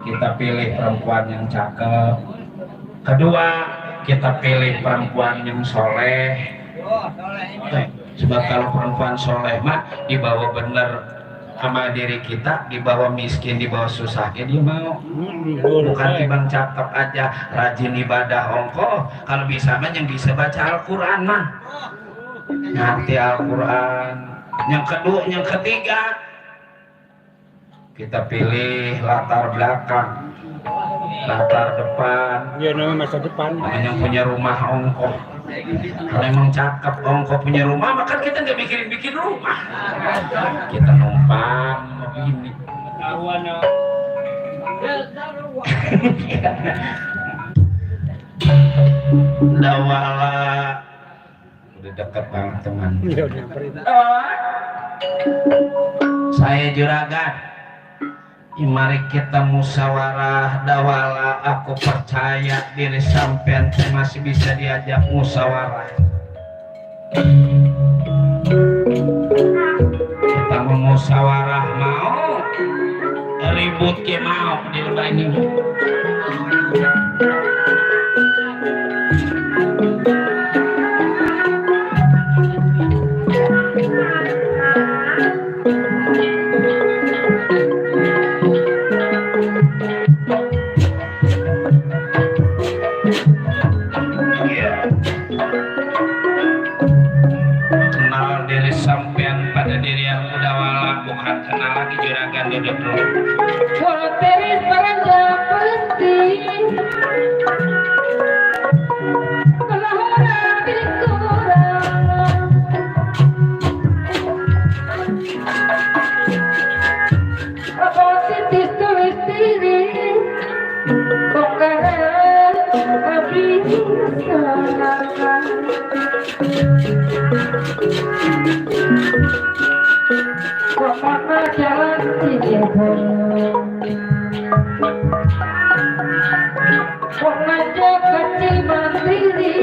kita pilih perempuan yang cakep. Kedua, kita pilih perempuan yang soleh. Sebab kalau perempuan soleh mah dibawa bener sama diri kita, dibawa miskin, dibawa susah, dia mau. Bukan timbang cakep aja, rajin ibadah ongkoh. Kalau bisa mah yang bisa baca Al-Quran mah, ngerti Al-Quran. Yang kedua, yang ketiga, kita pilih latar belakang, latar depan. Ya nama masa depan. Yang punya rumah ongkoh. Kalau emang cakep ongkoh punya rumah, maka kita nggak bikin rumah. Kita numpang begini. Dawala udah deket banget teman. Saya juragan. Mari kita musyawarah dawala. Aku percaya diri sampean masih bisa diajak musyawarah. Kita mau musyawarah mau, ribut ke mau di rumah ini. Kenal lagi juragan duduk dulu. Materi pada penting, kalau orang dikurang, apa titis tulis diri, bongkaran habis serangan. Kemana jalan tidak pengaja kecil mandiri.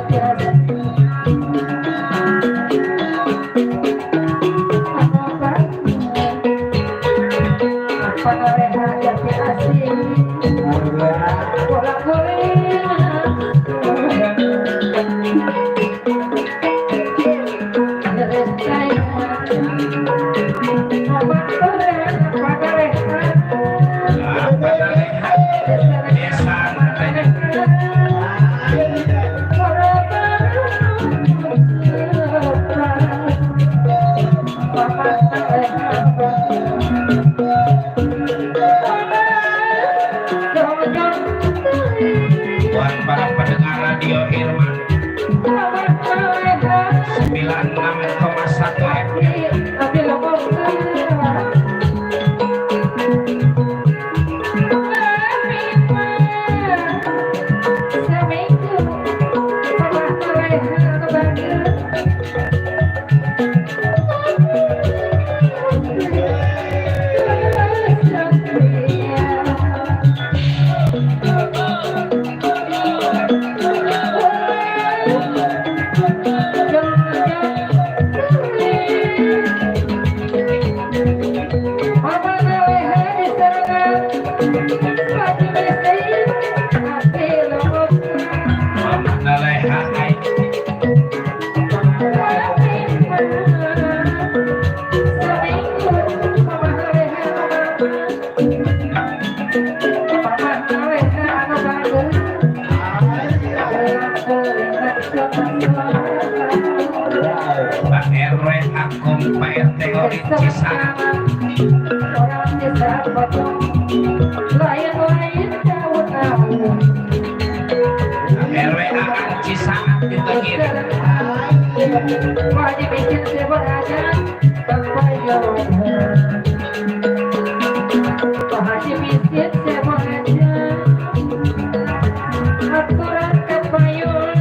jati asih pangaleha jati asih buat para pendengar radio Irman 96,1 FM. Pak RW Agung Pak RT Orin Cisarua orang desa potong lain-lain daun amun RW Aan Cisarua itu kiri wajib bikin seberajan berbayar wajib bikin seberajan aturan kepayun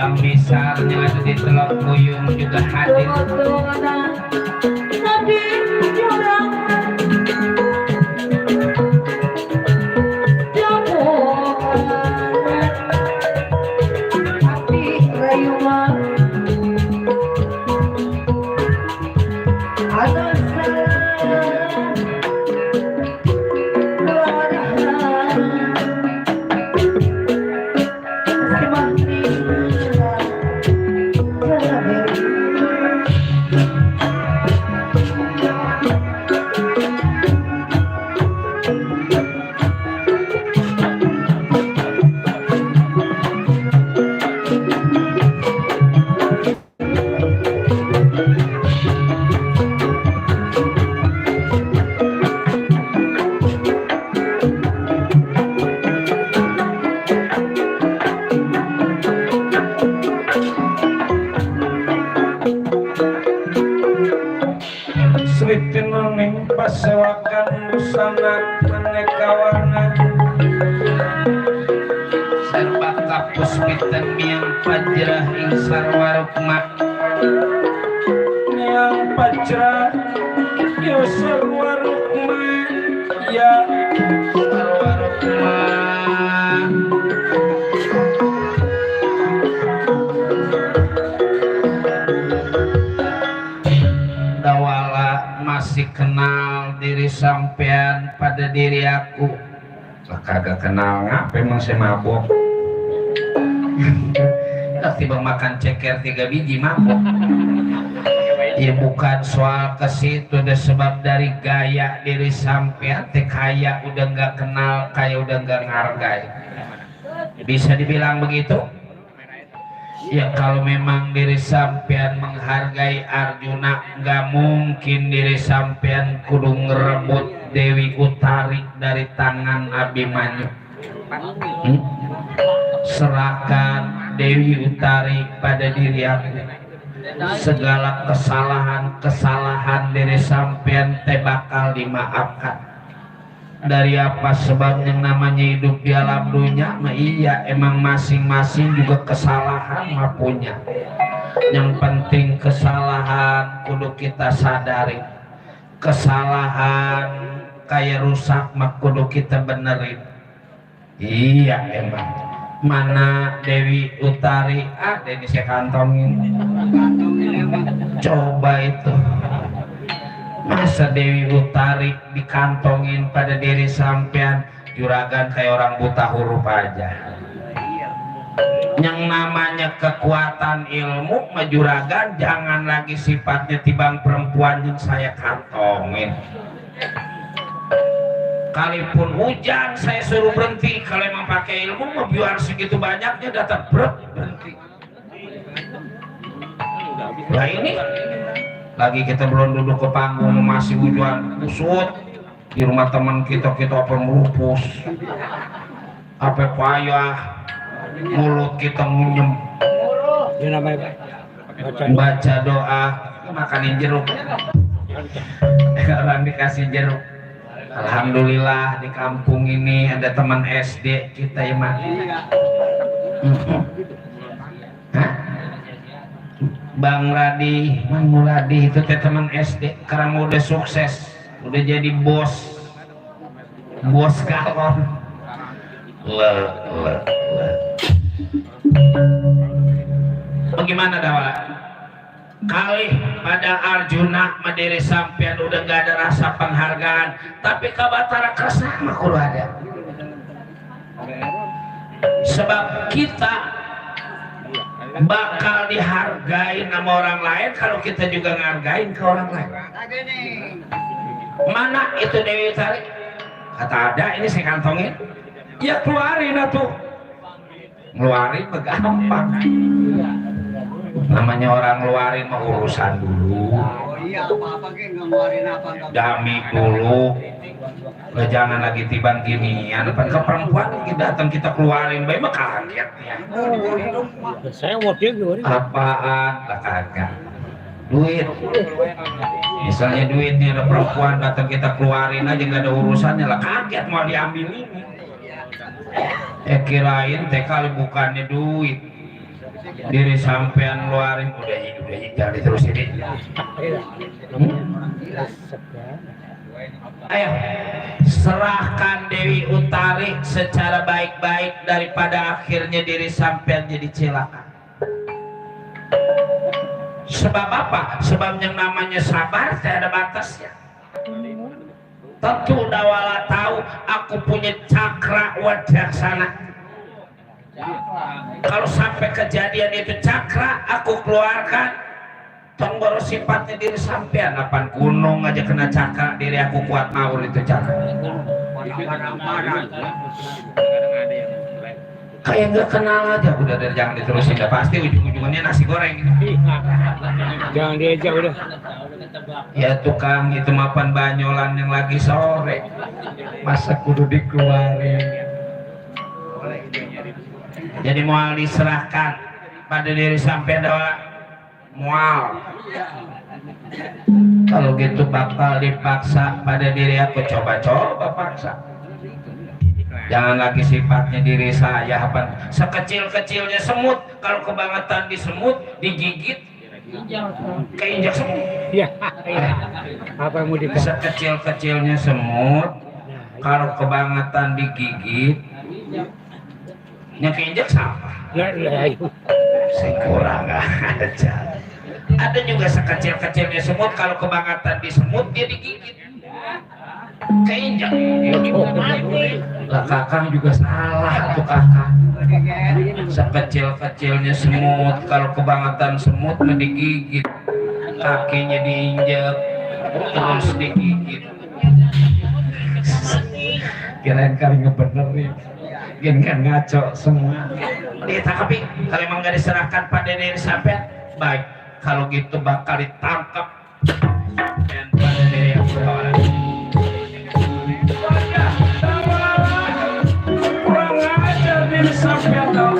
Bang Bisarnya ada di Telok Buyung juga hadir. Sritinuning pasewakan busana maneka warna sarba kapuspitan miang pajrah ing sarwarukma miang pajrah yo sarwarukma ya sarwarukma masih kenal diri sampean pada diri aku lah kagak kenal ngapa emang saya mabok tiba makan ceker 3 biji mabok ya bukan soal ke situ ada sebab dari gaya diri sampean teh kaya udah nggak kenal kaya udah nggak ngargai bisa dibilang begitu. Ya kalau memang diri sampean menghargai Arjuna, nggak mungkin diri sampean kudu ngerebut Dewi Utari dari tangan Abimanyu. Serahkan Dewi Utari pada diri aku. Segala kesalahan diri sampean teh bakal dimaafkan. Dari apa sebab yang namanya hidup di alam dunia mah iya emang masing-masing juga kesalahan mah punya. Yang penting kesalahan kudu kita sadari, kesalahan kayak rusak mah kudu kita benerin. Iya emang mana Dewi Utari ada ini saya kantongin coba itu masa Dewi Utari dikantongin pada diri sampean juragan kayak orang buta huruf aja. Yang namanya kekuatan ilmu mah juragan jangan lagi sifatnya tibang perempuan yang saya kantongin. Kalipun hujan saya suruh berhenti, kalau emang pakai ilmu mah biar segitu banyaknya datang berhenti. Nah ini lagi kita belum duduk ke panggung masih hujan kusut di rumah teman kita apa melupus apa payah mulut kita ngunyem baca doa makanin jeruk orang dikasih jeruk. Alhamdulillah di kampung ini ada teman SD kita ya mak. Bang Radi, Mang Muradi itu teh teman SD, sekarang udah sukses, udah jadi bos galon. Bagaimana dawa? Kali pada Arjuna madiri sampean udah gak ada rasa penghargaan, tapi kabatara kesana mah kudu ada. Sebab kita bakal dihargain sama orang lain kalau kita juga ngargain ke orang lain. Mana itu Dewi Utari? Kata ada, ini saya kantongin. Ya keluarin atuh. Ngeluarin gampang. Namanya orang ngeluarin mah urusan dulu. Dami dulu. Jangan lagi tibang gini, depan ke perempuan kita datang kita keluarin, baik mah kaget ya. Saya mau dia apaan lah kagak duit. Misalnya duitnya ada perempuan datang kita keluarin aja nggak ada urusannya lah kaget mau diambil ini. Kirain teh kali bukannya duit diri sampean luarin udah jangan diterusin. Ayo serahkan Dewi Utari secara baik-baik daripada akhirnya diri sampean jadi celaka. Sebab apa? Sebab yang namanya sabar tidak ada batasnya. Tentu dawala tahu aku punya cakra wadaksana. Kalau sampai kejadian itu cakra aku keluarkan, tonggoro sifatnya diri sampean. Apaan gunung aja kena cakra, diri aku kuat maur itu cakra. Kayak nggak kenal aja udah, jangan diterusin, udah pasti ujung-ujungnya nasi goreng gitu. Jangan diajak udah. Ya tukang itu mapan banyolan yang lagi sore, masa kudu dikeluarin. Jadi mual diserahkan pada diri sampai doa mual. Kalau gitu bakal dipaksa pada diri aku, coba paksa. Jangan lagi sifatnya diri saya apa sekecil-kecilnya semut, kalau kebangetan di semut digigit keinjak semut. Ya, apa yang mau dikasih? Sekecil-kecilnya semut kalau kebangetan digigit keinjak sampah. Kurang aja. Ada juga sekecil-kecilnya semut kalau kebangetan di semut dia digigit keinjak. Lah kakang juga salah tuh kakang. Sekecil-kecilnya semut kalau kebangetan semut digigit, kakinya diinjek terus digigit. Kirain kali ngebenerin, gini kan ngaco semua. Tapi kalau emang gak diserahkan pada diri sampean, baik kalau gitu bakal ditangkap dan pada diri yang berlawan. Kurang ajar diri sampean dong.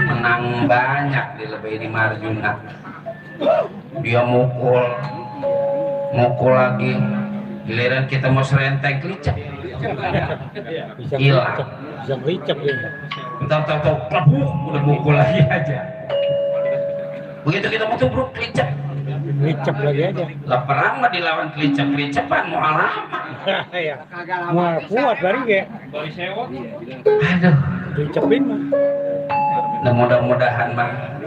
Menang banyak dilebihi di Marjuna. Dia mukul lagi, giliran kita mau serentek licak hilang. Bisa licak ya. Tahu klebuk udah mukul lagi aja. Begitu kita mau tubruk licak Licap lagi aja. lah, perang mah dilawan kelicap-kelicapan mau lama. Ya. Mau kuat bari ya. Aduh, Licapin mah. Nah, mudah-mudahan mah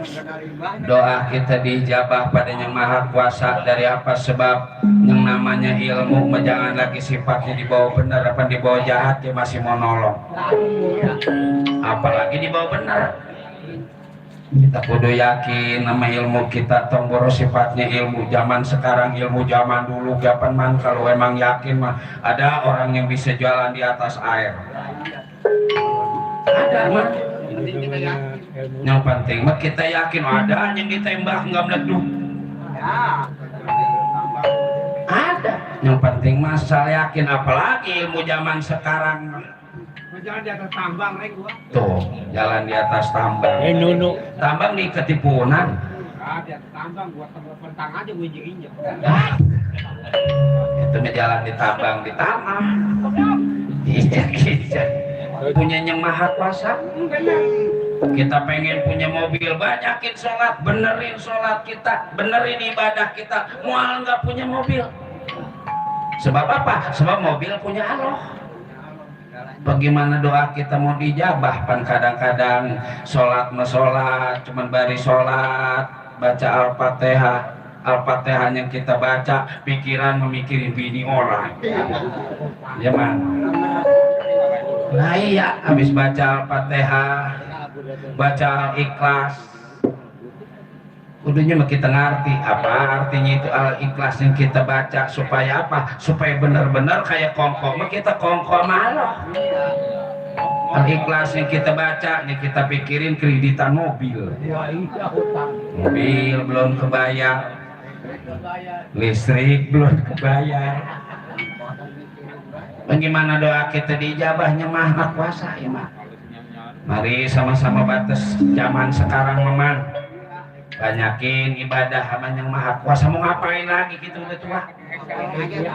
doa kita dijabah pada Yang Maha Kuasa. Dari apa sebab yang namanya ilmu mah jangan lagi sifatnya dibawa benar apa dibawa jahat, dia masih mau nolong, apalagi dibawa benar. Kita kudu yakin nama ilmu kita tomboro sifatnya ilmu zaman sekarang, ilmu zaman dulu kapan man. Kalau emang yakin mah ada orang yang bisa jualan di atas air, ada mah. Yang penting mah kita yakin ada yang ditembak nggak meleduk, ada. Yang penting mah asal yakin, apalagi ilmu zaman sekarang. Jalan di atas tambang, Tuh, jalan di atas tambang. Nunu. Tambang di ketipunan. Di atas tambang, buat tempat pentang aja gue injek. Itu mah jalan di tambang, di tanah. Injek-injek. Punya Yang Maha Kuasa. Kita pengen punya mobil, banyakin sholat, benerin sholat kita, benerin ibadah kita. Mual nggak punya mobil. Sebab apa? Sebab mobil punya Allah. Bagaimana doa kita mau dijabah? Pan kadang-kadang sholat cuman bari sholat, baca Al-Fatihah, Al-Fatihah yang kita baca, pikiran memikirin bini orang. Ya man. Nah iya, habis baca Al-Fatihah, baca Al-Ikhlas, kudunya mah kita ngerti apa artinya itu Al-Ikhlas yang kita baca. Supaya apa? Supaya benar-benar kayak kongko mah kita kongko malah. Al-Ikhlas yang kita baca, yang kita pikirin kreditan mobil. Mobil belum kebayar, listrik belum kebayar. Bagaimana doa kita dijabahnya Maha Kuasa ya mah. Mari sama-sama batas zaman sekarang memang banyakin ibadah sama Yang Maha Kuasa. Mau ngapain lagi kita udah tua?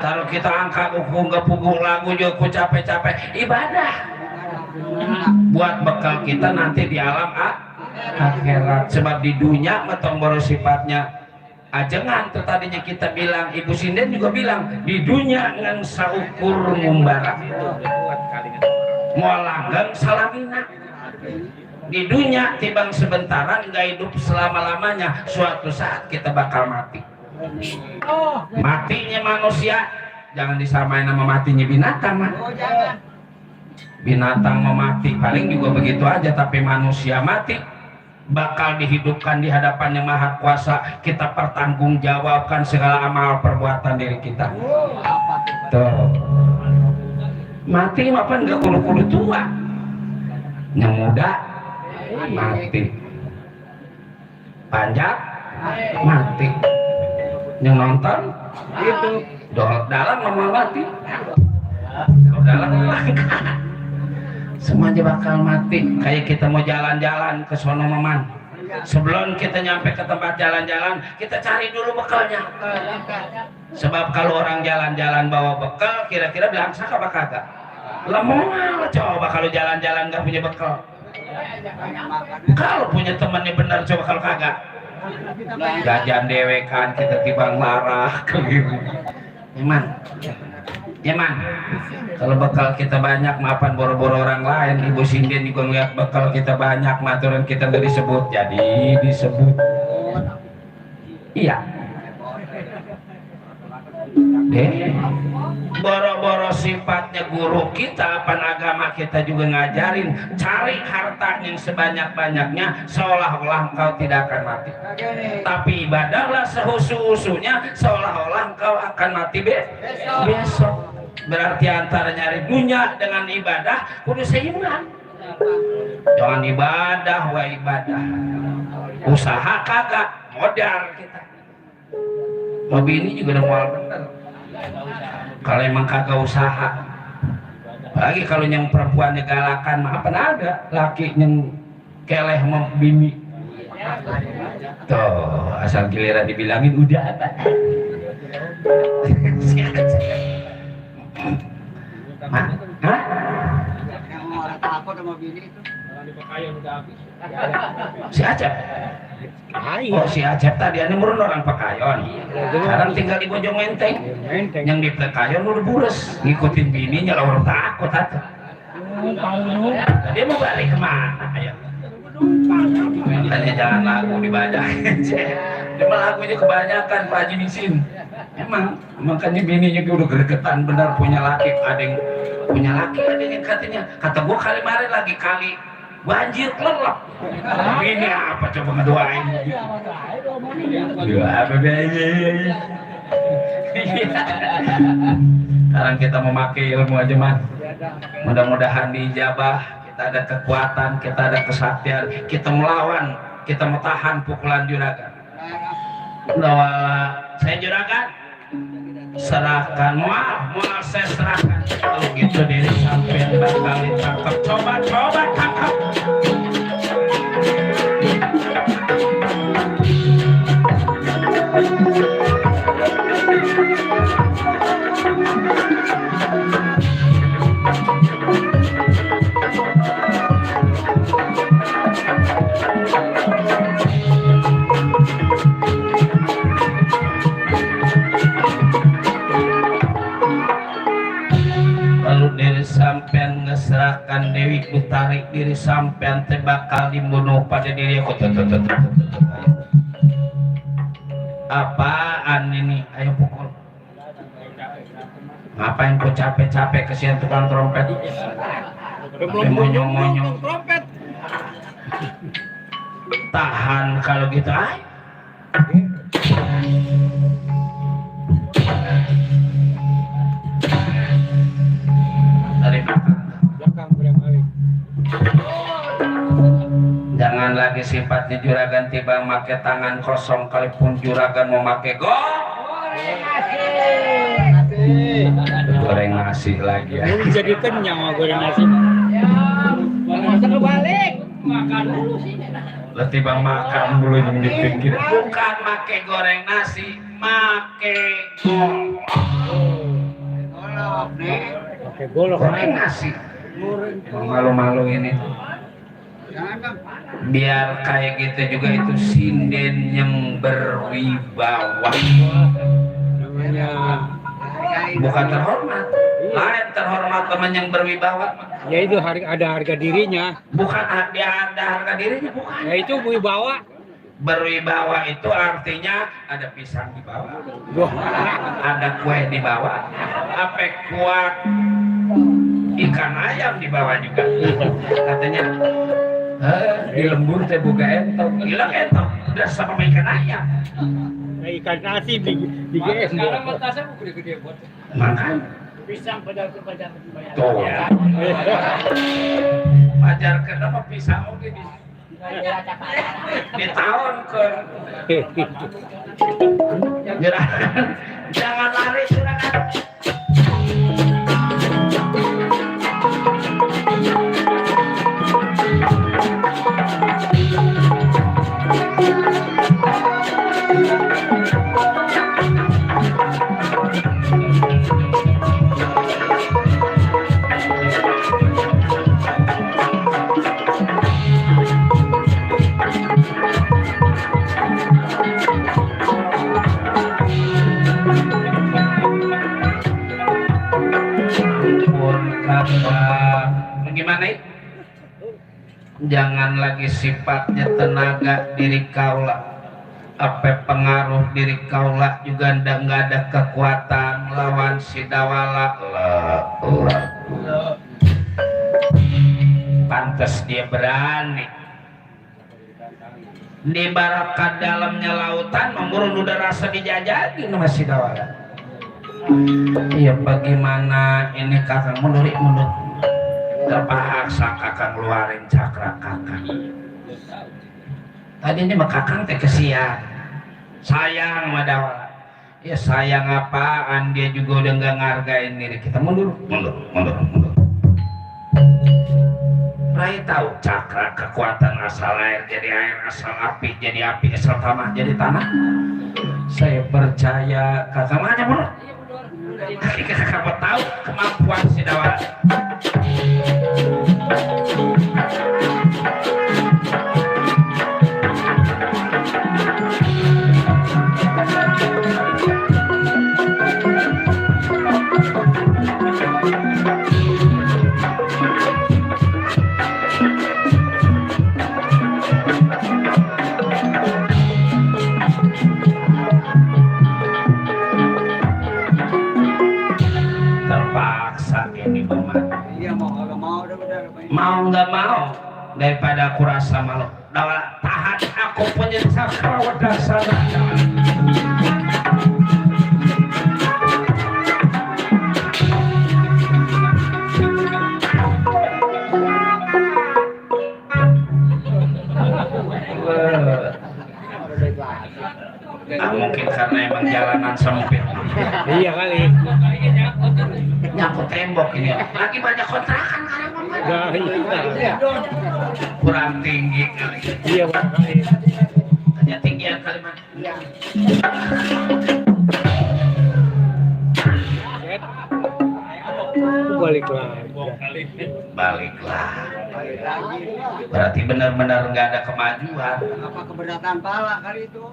Kalau kita angkat hukum ke punggung lagu juga ku capek-capek ibadah buat bekal kita nanti di alam akhirat. Sebab di dunia matomboro sifatnya ajengan tuh tadinya kita bilang, Ibu Sinden juga bilang di dunia ngan saukur ngumbara mau langgeng salamina. Di dunia tibang sebentaran, nggak hidup selama-lamanya. Suatu saat kita bakal mati. Matinya manusia jangan disamain sama matinya binatang mah. Binatang mau mati paling juga begitu aja, tapi manusia mati bakal dihidupkan di hadapan Yang Maha Kuasa. Kita pertanggungjawabkan segala amal perbuatan diri kita. Tuh. Mati apa nggak kudu-kudu tua. Yang muda mati, panjang mati, yang nonton itu dalam mau mati, dalam semuanya bakal mati. Kayak kita mau jalan-jalan ke sono maman, sebelum kita nyampe ke tempat jalan-jalan kita cari dulu bekalnya. Sebab kalau orang jalan-jalan bawa bekal kira-kira belangsak apa kagak? Lemah coba kalau jalan-jalan nggak punya bekal. Kalau punya temannya benar coba kalau kagak. Jajan dewekan kita tibang larah ke gitu. Eman. Kalau bekal kita banyak maafan boro-boro orang lain. Ibu Sinden juga ngeliat bekal kita banyak, maturan kita nggak disebut, jadi disebut. Iya. Boro-boro sifatnya guru kita, apa agama kita juga ngajarin cari harta yang sebanyak-banyaknya seolah-olah engkau tidak akan mati. Tapi ibadahlah sehusu-husunya seolah-olah engkau akan mati besok. Berarti antara nyari dunia dengan ibadah kudu seimbang. Jangan ibadah wa ibadah, usaha kagak modal kita. Mobil ini juga udah mual bener. Kalau emang kagak usaha, apalagi kalau yang perempuannya galakan, mah apa ada laki yang keleh sama bini. Tuh asal giliran dibilangin udah apa. Hah? Takut sama bini itu. Orang di Pekayon udah habis. Si Acep. Oh si Acep tadi ini murun orang Pekayon. Sekarang tinggal di Bojong Menteng. Yang di Pekayon udah bures ngikutin bininya lah, orang takut aja. Dia mau balik kemana ya? Makanya jangan lagu dibacain. Cuma lagunya kebanyakan Pak Haji Nisin. Emang makanya bininya udah gregetan benar punya laki. Ada yang punya laki, ada yang katanya kata gua kali kemarin lagi kali banjir kelelep. Ini apa coba ngedoain? Ya apa Sekarang kita memakai ilmu aja man. Mudah-mudahan diijabah. Kita ada kekuatan, kita ada kesaktian, kita melawan, kita mentahan pukulan juragan. Bahwa saya juragan, serahkan mual saya serahkan. Kalau gitu diri sampai bakal ditangkap. Coba tangkap. Sampean ngeserahkan Dewi ku tarik diri sampean teh bakal dibunuh pada diri aku. Apaan ini? Ayo pukul. Ngapain ku capek-capek kesian tukang trompet? Tapi monyong-monyong trompet. Tahan kalau gitu ay. Dari belakang balik. Jangan lagi sifatnya juragan tiba make tangan kosong kalipun juragan mau make goreng nasi lagi ya. Jadi kenyang mau goreng nasi. Masa kebalik makan dulu sih. Lah tiba makan dulu yang di pinggir. Bukan make goreng nasi, make golok nih. Pakai golok goreng nasi. Malu-malu ini. Biar kayak gitu juga itu sinden yang berwibawa. Namanya bukan terhormat. Lain terhormat teman yang berwibawa. ya itu ada harga dirinya. Bukan ada harga dirinya, bukan. Ya itu wibawa. Berwibawa itu artinya ada pisang di bawah, Wah. ada kue di bawah, apa kuat ikan ayam di bawah juga. Katanya di lembur teh buka entong, hilang entong, udah sama ikan ayam. Ikan nasi di GS. Sekarang matasnya gede-gede buat Makanya pisang pada tuh pajar kenapa pisang oke di tahun ke jangan lari silakan. Gimana itu? Jangan lagi sifatnya tenaga diri kaula, apa pengaruh diri kaula juga nggak ada kekuatan lawan si dawala. Pantes dia berani di barakat dalamnya lautan memurun udah rasa dijajaki sama si dawala. Iya bagaimana ini kakang mundur terpaksa kakang ngeluarin cakra kakang. Tadinya mah kakang teh kesian sayang sama dawala. Ya sayang apaan, dia juga udah nggak ngargain diri kita. Mundur. Rai tahu cakra kekuatan asal air jadi air, asal api jadi api, asal tanah jadi tanah. Saya percaya kakang aja mundur. Kakak tahu kemampuan si dawala. daripada aku rasa malu. Dawala tahan aku penyesal kalau dasar. Mungkin karena emang jalanan sempit. Iya kali. Nyangkut tembok ini. Lagi banyak kontrakan karena Nah, iya. kurang tinggi kali. Iya kali. Hanya tinggian kalimat. Baliklah. Berarti benar-benar nggak ada kemajuan. Apa keberatan pala kali itu?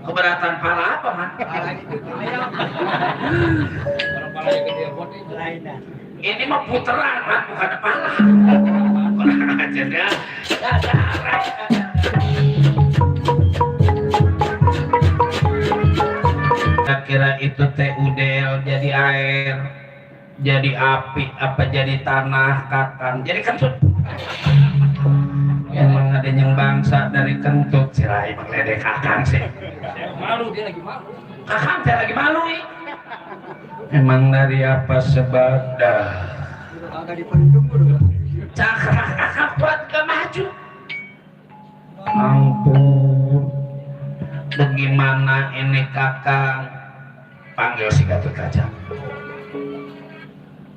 Keberatan pala apa, Man? Pala itu ayam. Orang palanya gede buat itu. Lainan. Ini mah puteran, Man, bukan pala. Kurang aja dah. Kira-kira itu teh udel jadi air, jadi api, apa jadi tanah, kakang, jadi kentut. Emang ada yang bangsa dari kentut, sirai mengeledek kakang sih. Malu dia lagi malu. Kakang saya lagi malu nih. Emang dari apa sebabnya? Agak dipendung dulu. Cakra kakak buat gak maju. Ampun, bagaimana ini kakang? Panggil si Gatot Kaca.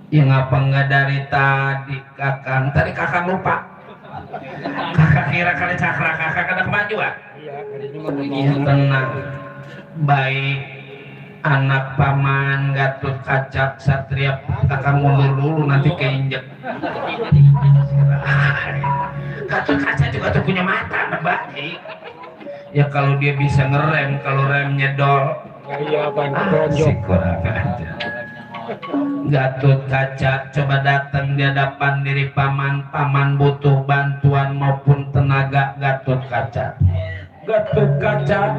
Ya ngapa nggak dari tadi kakang? Tadi kakang lupa. Kakak kira kali cakra kakak ada kemajuan. Iya tenang. Baik anak paman Gatot Kaca Satria, kakak mundur dulu nanti keinjek. Gatot Kaca juga tuh punya mata baik. Ya kalau dia bisa ngerem, kalau remnya dol. Iya bang. Si kurang aja. Gatot Kaca coba datang di hadapan diri paman. Paman butuh bantuan maupun tenaga Gatot Kaca. Gatot Kaca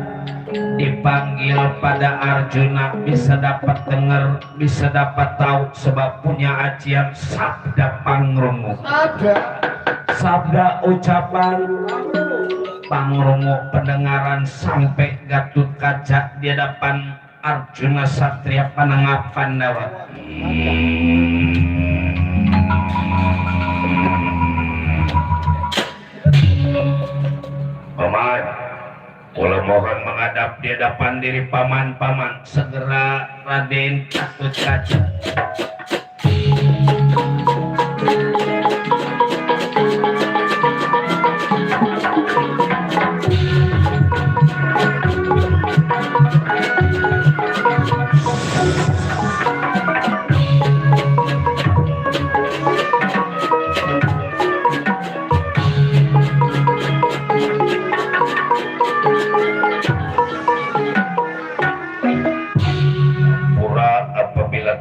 dipanggil pada Arjuna, bisa dapat dengar, bisa dapat tahu sebab punya ajian sabda pangrungu. Sabda ucapan pangrungu pendengaran sampai Gatot Kaca di hadapan Arjuna Satria Panangap Pandawa. Paman, kula mohon menghadap di hadapan diri paman-paman. Segera Raden Gatot Kaca.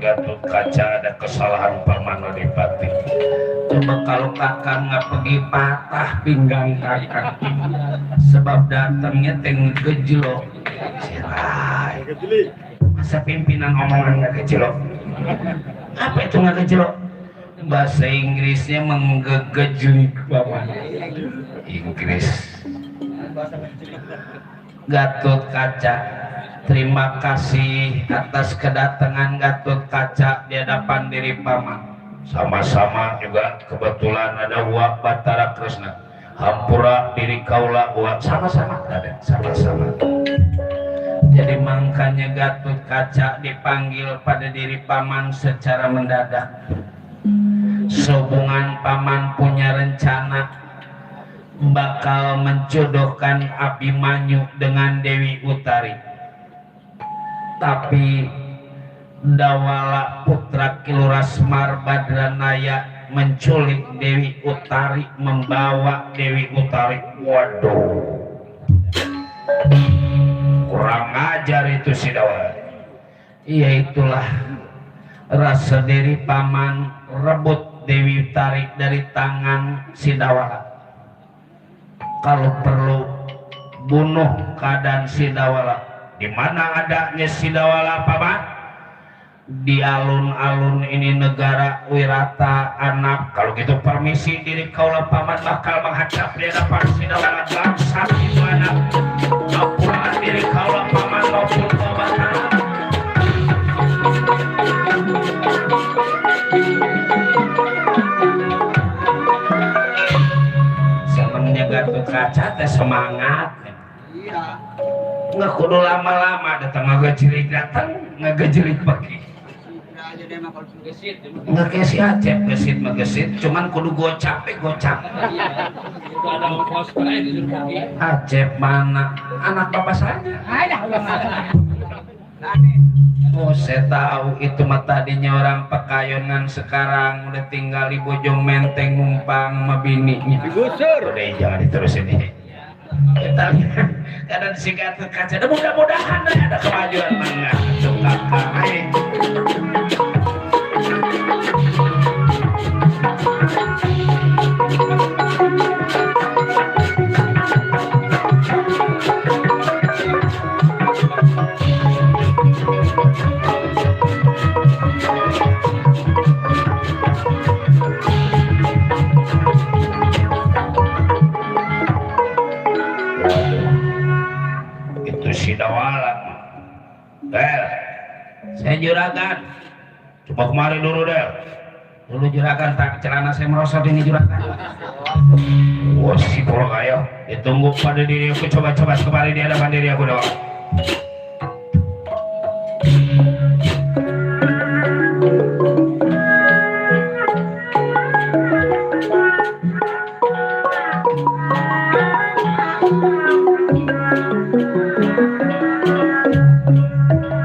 Gatot Kaca ada kesalahan paman Adipati. Coba kalau kakak nggak pergi patah pinggang kakak, sebab datangnya teng gejlok. Sirai. Masa pimpinan omongan nggak gejlok? Apa itu nggak gejlok? Bahasa Inggrisnya menggegejlik paman. Inggris. Gatot Kaca, terima kasih atas kedatangan Gatot Kaca di hadapan diri paman. Sama-sama juga kebetulan ada Wak Batara Krishna. Hampura diri kaula Wak, sama-sama Raden, sama-sama. Jadi makanya Gatot Kaca dipanggil pada diri paman secara mendadak. Sehubungan paman punya rencana bakal menjodohkan Abimanyu dengan Dewi Utari. Tapi Dawala putra Kiluras Badranaya menculik Dewi Utari, membawa Dewi Utari. Waduh, kurang ajar itu si Dawala. Iya, itulah rasa diri paman rebut Dewi Utari dari tangan si Dawala. Kalau perlu bunuh keadaan si Dawala. Di mana adanya si Dawala paman? di alun-alun ini negara wirata anak. Kalau gitu permisi diri kaula paman bakal menghadap di hadapan sidawangan bangsa itu anak. Apungan diri kaula paman maupun paman anak. Semennya Gatot Kaca teh semangat. Iya. Nggak kudu lama-lama datang ngagejelik datang ngagejelik pergi. Sudah aja deh mah kalau sudah. Gesit. Nggak kayak si Acep gesit mah gesit, cuman kudu gocap gocap. Itu ada ongkos lain disuruh pergi. Acep mana anak bapak saya? Nah nih. Oh saya tahu itu mah tadinya orang Pekayunan, sekarang udah tinggal di Bojong Menteng numpang sama bininya. Digusur. Udah jangan diterusin ini. Kita lihat kadang si Gatot Kaca. Dan mudah-mudahan ada kemajuan mana tuh kakak. Ayo. Itu si Dawala. Del, saya juragan. Coba kemari dulu Del. Dulu juragan tak celana saya merosot ini juragan. Wah si polok ayo. Ditunggu pada diri aku, coba-coba kembali di hadapan diri aku doang.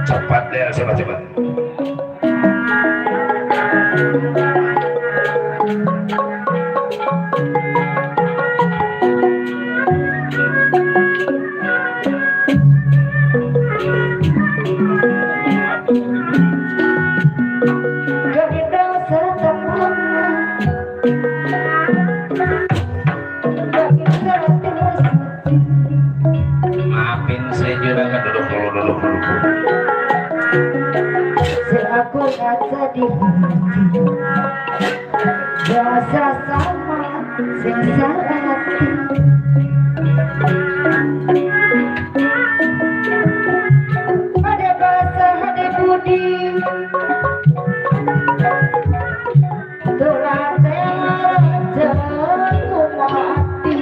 Cepat Del, cepat-cepat. Gerindang serta mama Bagi terus Maafin saya juragan, duduk. Si aku kaca di hati Biasa sama Sisa hati Ada bahasa hati budi Tulang raja mati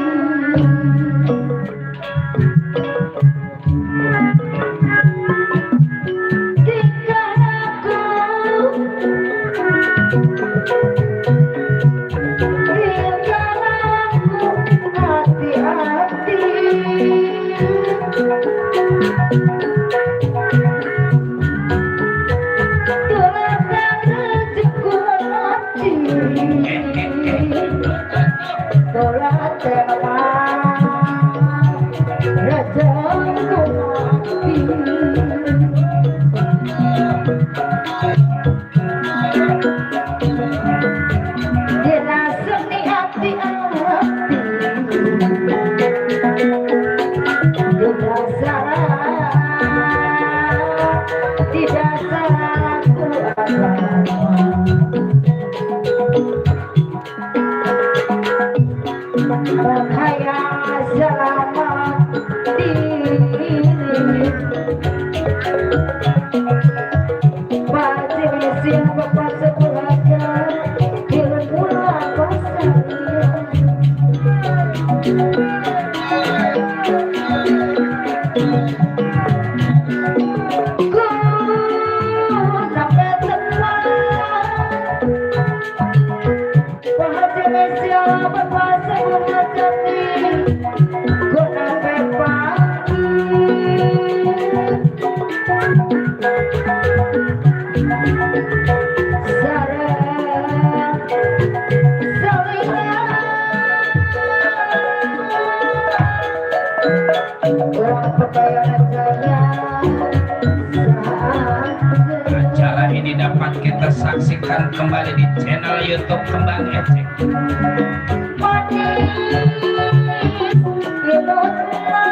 Tinggal aku Tinggal aku hati-hati Tulang rajaku mati Tulang rajaku mati Dirasa di hati-hati Tidak salah ku Bahaya selamat diri Pasti mesin bapak sepulaga Kirim pulang pasang Ku sampai teman Pasti mesin bapak sepulaga Ku sampai pagi Sarang Salina Orang kebayaran saya Acara ini dapat kita saksikan kembali di channel YouTube Kembang Ecek. Manis Ilutna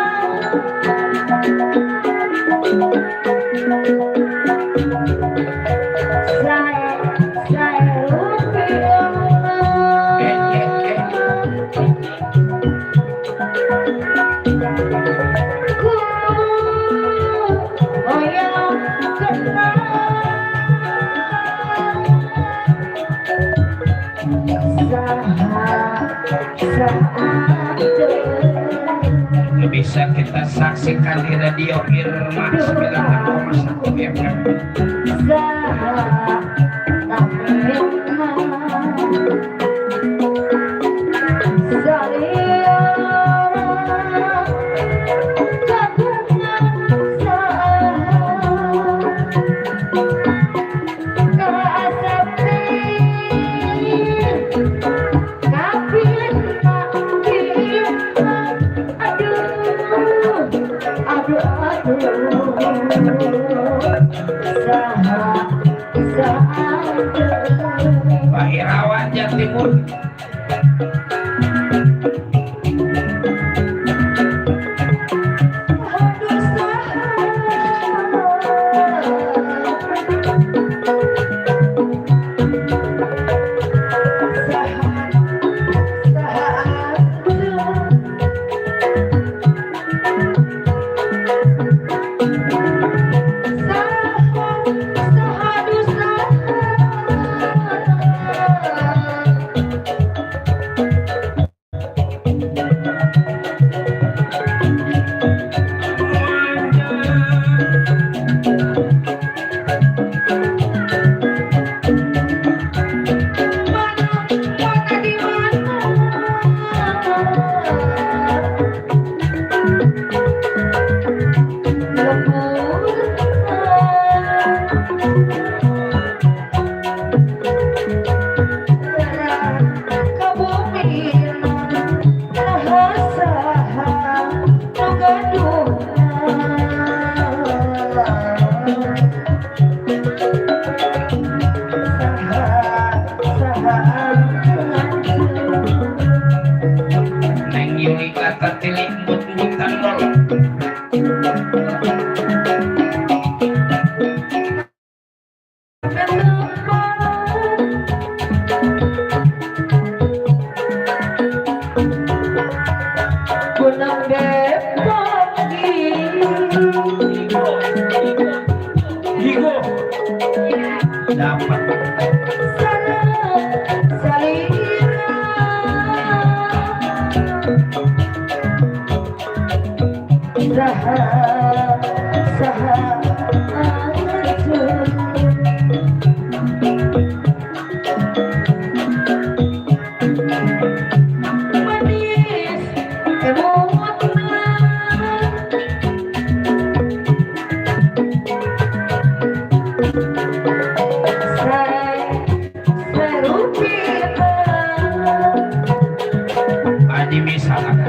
bisa kita saksikan di radio Irma 96,1 FM. Pak Irawan Jatimur. Neng Yuli kata tilik but-butan lol. Higo dapat Adi misalkan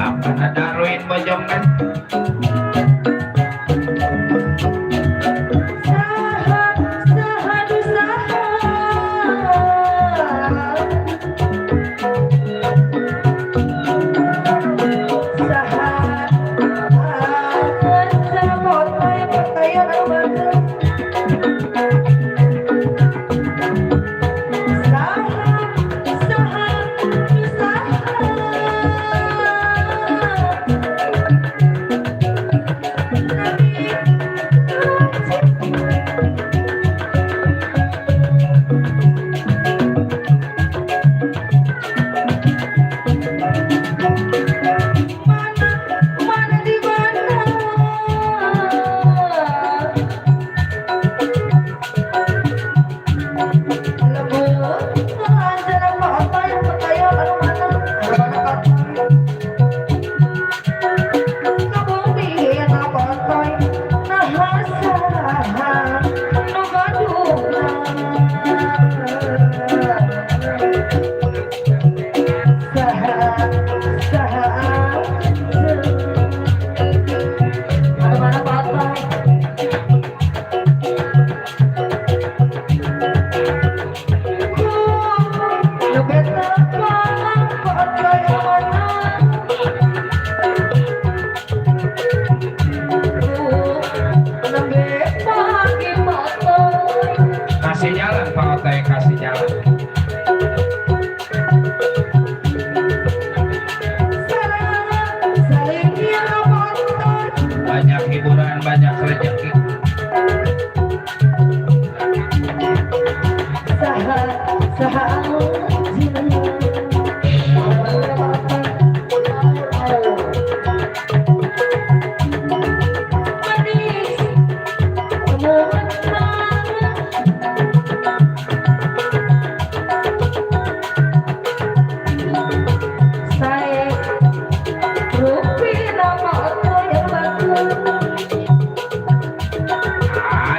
apa ada ruin bojongan banyak hiburan, banyak rezeki.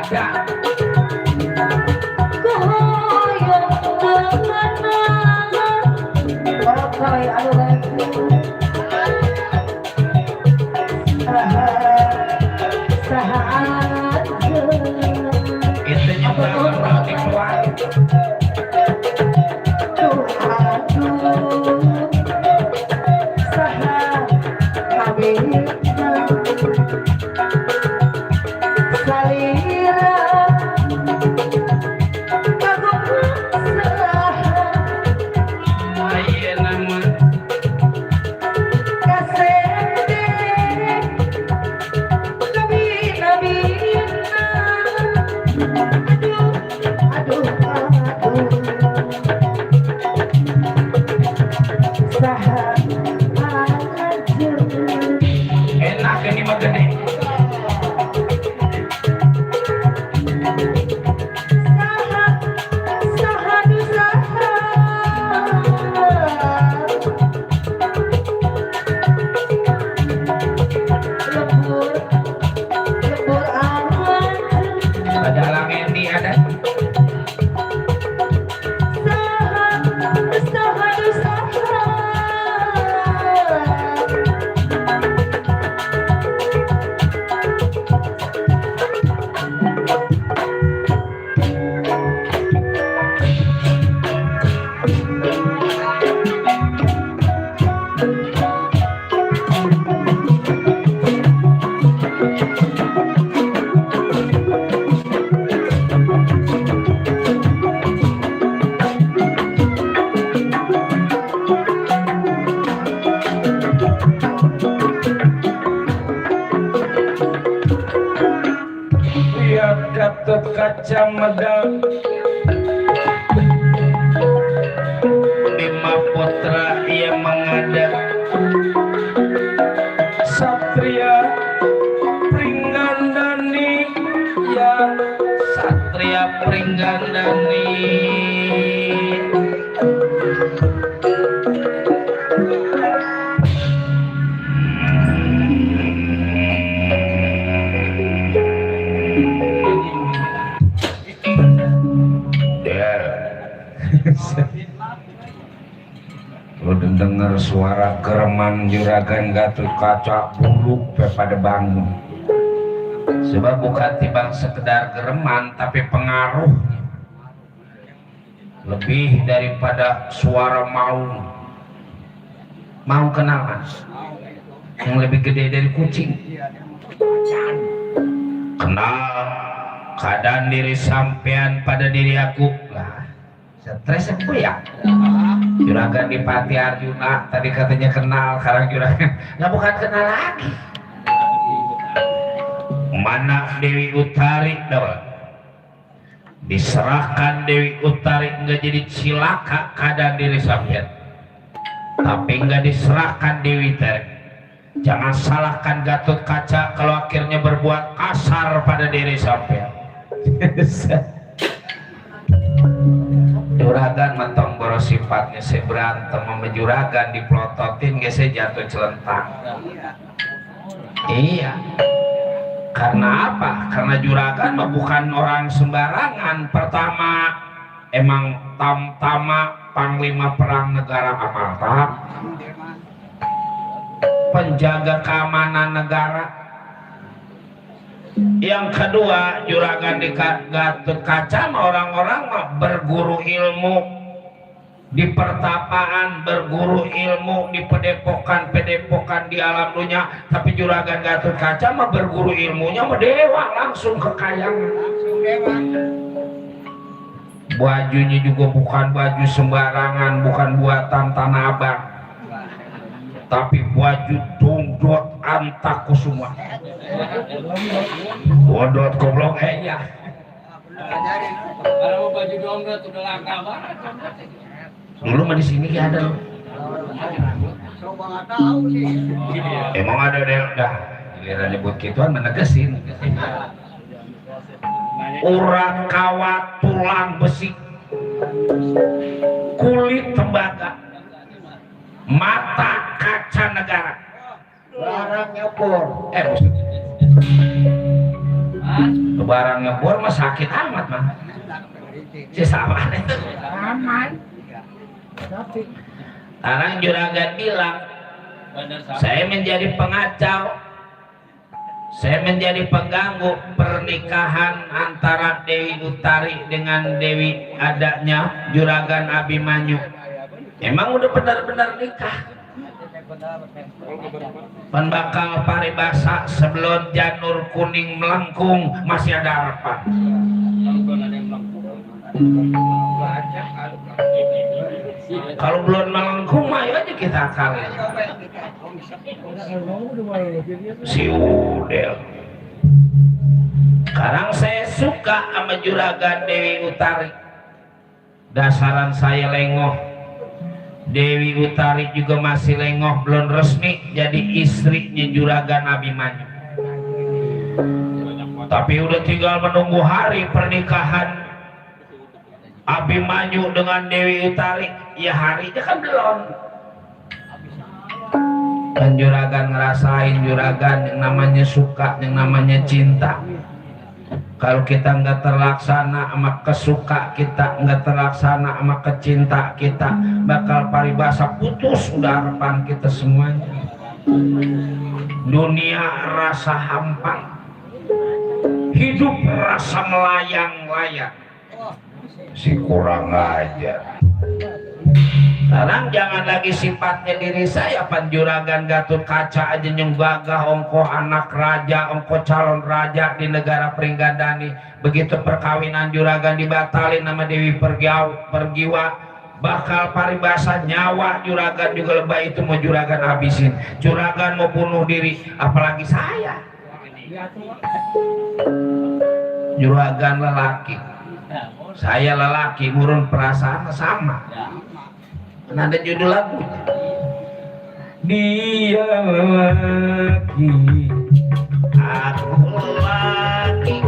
Ada itu juga kalau dikeluar. Ayo nama enak ini mah gede. Ada langit ini ada. Lihat Gatot Kaca Mada, Bima Putra ia mengada, Satria Pringgandani, ya Satria Pringgandani. Lu dengar suara gereman juragan Gatot Kaca buluk pada bangun. Sebab bukan timbang sekedar gereman, tapi pengaruh lebih daripada suara maung. Mau kenal mas? Yang lebih gede dari kucing. Kenal keadaan diri sampean pada diri aku lah. Stres aku ya. Juragan di Pati Arjuna tadi katanya kenal, sekarang juragan nggak bukan kenal lagi. Mana Dewi Utari dapat diserahkan Dewi Utari nggak jadi cilaka keadaan diri sampean, tapi nggak diserahkan Dewi Utari. Jangan salahkan Gatot Kaca kalau akhirnya berbuat kasar pada diri sampean. Juragan mentong boros sifatnya saya berantem sama juragan diplototin saya jatuh celentang. Iya. Karena apa? Karena juragan bukan orang sembarangan. Pertama emang tamtama panglima perang negara Amarta, penjaga keamanan negara. Yang kedua, juragan di Gatot Kaca orang-orang berguru ilmu di pertapaan, berguru ilmu di pedepokan di alam dunia. Tapi juragan Gatot Kaca berguru ilmunya dewa langsung ke kayangan. Bajunya juga bukan baju sembarangan, bukan buatan Tanah Abang, tapi baju tungdot antaku semua. Bodot goblok ya. Ajarin. Kalau mau baju dompet udah langka banget. Dulu mah di sini ada loh. Coba nggak tahu sih. Emang ada deh dah. Giliran nyebut gituan menegesin. Urat kawat tulang besi, kulit tembaga, mata kaca negara. Barang nyebur. Maksudnya barang nyebur mah sakit amat mah. Si sama itu. Aman. Tapi Sekarang juragan bilang, saya menjadi pengacau, saya menjadi pengganggu pernikahan antara Dewi Utari dengan Dewi adanya Juragan Abimanyu. Emang udah benar-benar nikah? Pan bakal paribasa sebelum janur kuning melengkung masih ada harapan. Kalau belum melengkung mah ayo aja kita akal. Si Udel. Sekarang saya suka sama Juragan Dewi Utari. Dasaran saya lengoh. Dewi Utari juga masih lengoh, belum resmi jadi istrinya Juragan Abimanyu. Tapi udah tinggal menunggu hari pernikahan Abimanyu dengan Dewi Utari. Ya harinya kan belum. Dan Juragan ngerasain Juragan yang namanya suka, yang namanya cinta. Kalau kita nggak terlaksana sama kesuka kita, nggak terlaksana sama kecinta kita, bakal paribasa putus udah harapan kita semuanya. Dunia rasa hampa, hidup rasa melayang-layang. Si kurang ajar. Sekarang jangan lagi sifatnya diri saya, Juragan Gatot Kaca aja yang gagah, ongko anak raja, ongko calon raja di negara Pringgandani. Begitu perkawinan Juragan dibatalin nama Dewi Pergiwa, bakal paribasa nyawa Juragan juga lebay itu mau Juragan habisin. Juragan mau bunuh diri, apalagi saya. Juragan lelaki, saya lelaki, murun perasaan sama. Ada judul lagu, dia lelaki, aku lelaki,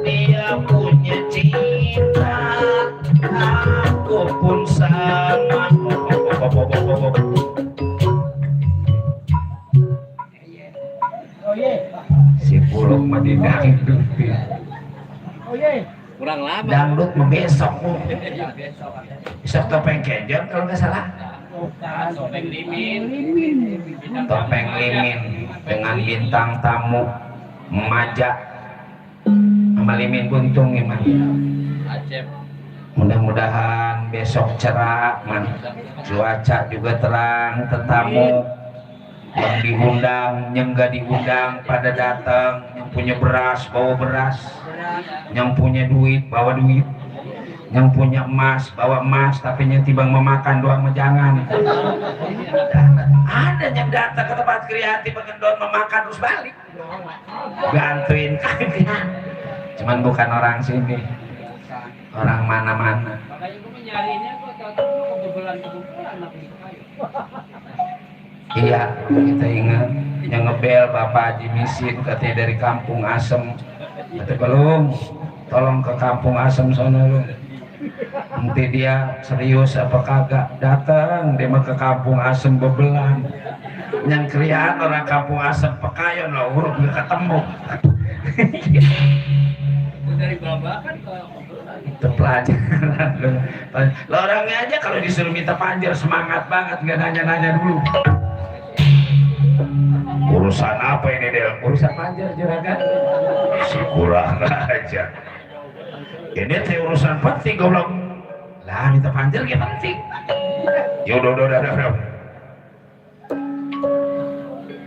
dia punya cinta, aku pun sama. Si Pulung mah didangdutin. kurang lama. Dangdut mah besok. Besok topeng kenjot kalau nggak salah. Topeng limin. Topeng limin dengan bintang tamu Maja sama Limin Buntung gimana? Acep. Mudah-mudahan besok cerah, man. Cuaca juga terang, tetamu yang diundang, yang nggak diundang pada datang, yang punya beras bawa beras, yang punya duit bawa duit, yang punya emas bawa emas, tapi yang tibang memakan doang mah jangan. Ada yang datang ke tempat kreatif mengendon memakan terus balik, gantuin kaki. Cuman bukan orang sini, orang mana-mana. Makanya gue menyarinya kok cocok kebetulan Iya, kita ingat yang ngebel Bapak Haji Misin katanya dari Kampung Asem. Kata belum, tolong ke Kampung Asem sana lu. Nanti dia serius apa kagak datang dia mah ke Kampung Asem bebelan. Yang krian orang Kampung Asem pekayon loh, huruf gak ketemu. dari babakan ke Itu pelajaran. Lo orangnya aja kalau disuruh minta panjer semangat banget, nggak nanya-nanya dulu. Urusan apa ini Del? Urusan panjer juragan? Si kurang aja. Ini teh urusan penting goblok. Lah minta panjer ya penting. Ya udah.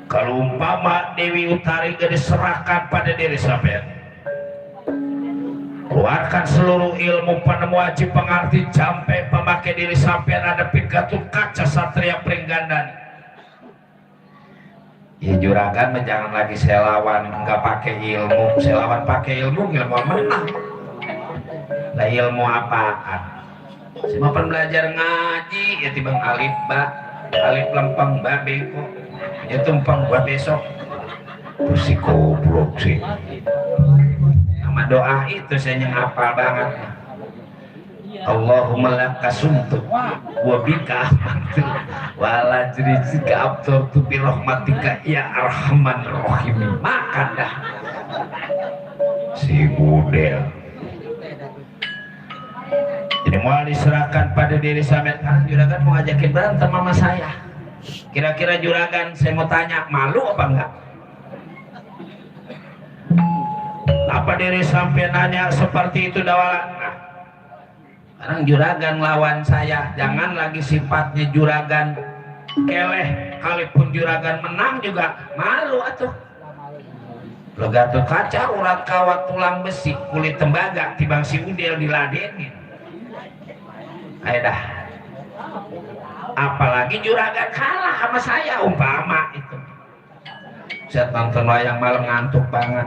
Kalau umpama Dewi Utari gak diserahkan pada diri sampean, keluarkan seluruh ilmu penemu aji pengerti sampai pemakai diri sampean ada Gatot Kaca Satria Pringgandani. Ya juragan mah jangan lagi saya lawan nggak pakai ilmu, saya lawan pakai ilmu menang. Lah ilmu apaan? Saya mau belajar ngaji ya tibang alif ba, alif lempeng ba beko, ya tumpeng buat besok. Terus si goblok sih. Nama doa itu saya yang hafal banget. Allahumma laka sumtu wa bika amantu wa ala rizqika abturtu bi rahmatika ya arhaman rahim. Makan dah si budel. Jadi mau diserahkan pada diri sampean. Juragan mau ngajakin berantem sama saya. Kira-kira juragan saya mau tanya, malu apa enggak? Apa diri sampean nanya seperti itu dawalan? Sekarang juragan lawan saya, jangan lagi sifatnya juragan keleh, kalaupun juragan menang juga malu atuh. Legato kaca, urat kawat, tulang besi, kulit tembaga, tibang si udel diladenin. Ayo dah. Apalagi juragan kalah sama saya umpama itu. Saya nonton wayang malam ngantuk banget.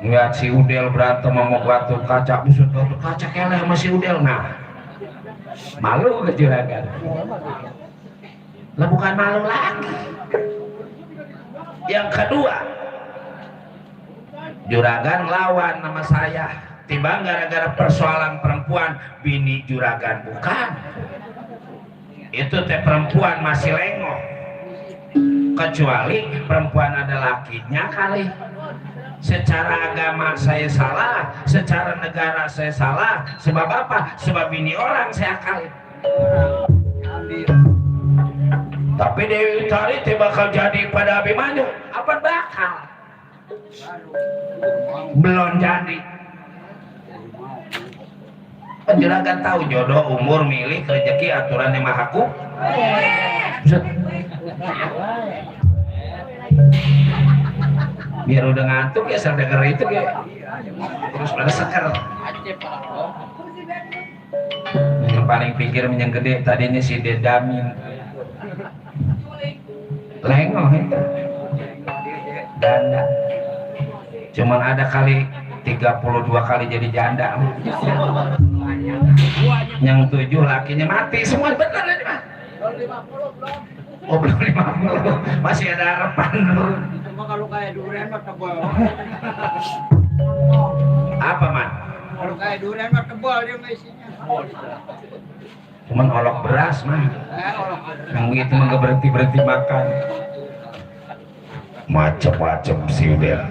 Lihat si udel berantem sama batu kaca, busut batu kaca keleh sama si udel. Nah, malu ke juragan? Lah bukan malu lagi. Yang kedua, juragan lawan sama saya. Timbang gara-gara persoalan perempuan, bini juragan bukan. Itu teh perempuan masih lengok. Kecuali perempuan ada lakinya kali. Secara agama saya salah, secara negara saya salah. Sebab apa? Sebab ini orang saya kali. Tapi Dewi Utari bakal jadi pada Abimanyu. Apa bakal? Belum jadi. Juragan tahu jodoh, umur, milih, rezeki, aturan yang maha ku. Biar udah ngantuk ya saya denger itu ya. Terus pada seker. Yang paling pikir yang gede tadi ini si Dedamin. Lengoh itu. Janda. Cuman ada kali 32 kali jadi janda. Yang 7 lakinya mati semua, bener ini mah. Oh belum 50, masih ada harapan. Cuma kalau kayak durian mah tebal. Apa man? Kalau kayak durian mah tebal dia mah isinya. Cuman olok beras mah. Olok. Yang begitu mah gak berhenti makan. Macem-macem sih udah.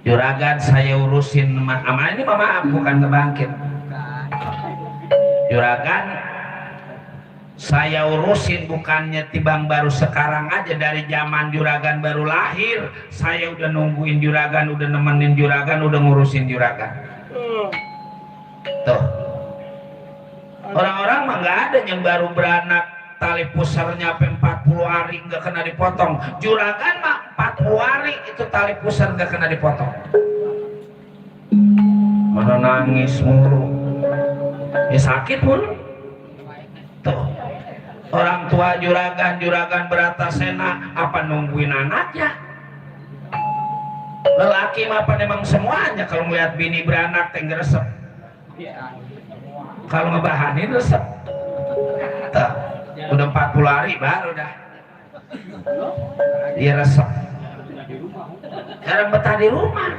Juragan saya urusin sama ini maaf bukan ngebangkit. Juragan saya urusin bukannya tibang baru sekarang aja, dari zaman juragan baru lahir saya udah nungguin juragan, udah nemenin juragan, udah ngurusin juragan. Tuh orang-orang mah nggak ada yang baru beranak tali pusarnya sampai 40 hari nggak kena dipotong. Juragan mah 40 hari itu tali pusar nggak kena dipotong. Mana nangis mulu, ya sakit mulu. Tuh orang tua juragan Bratasena apa nungguin anaknya? Lelaki mah apa memang semuanya kalau melihat bini beranak teh resep. Kalau ngebahanin resep. Tuh udah 40 hari baru dah dia resep. Jarang betah di rumah,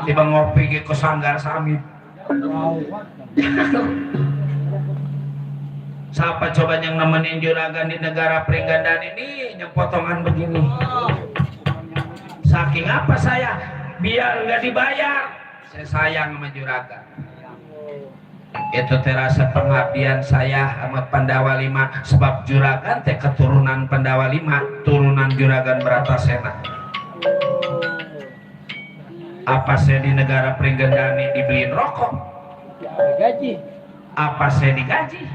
tiba ngopi ke sanggar samit. Siapa coba yang nemenin juragan di negara Pringgandan ini yang potongan begini? Saking apa saya biar nggak dibayar, saya sayang sama juragan. Itu terasa pengabdian saya sama Pandawa 5, sebab juragan teh keturunan Pandawa 5, turunan juragan Bratasena. Apa saya di negara Pringgandani dibeliin rokok? Gaji. Apa saya digaji?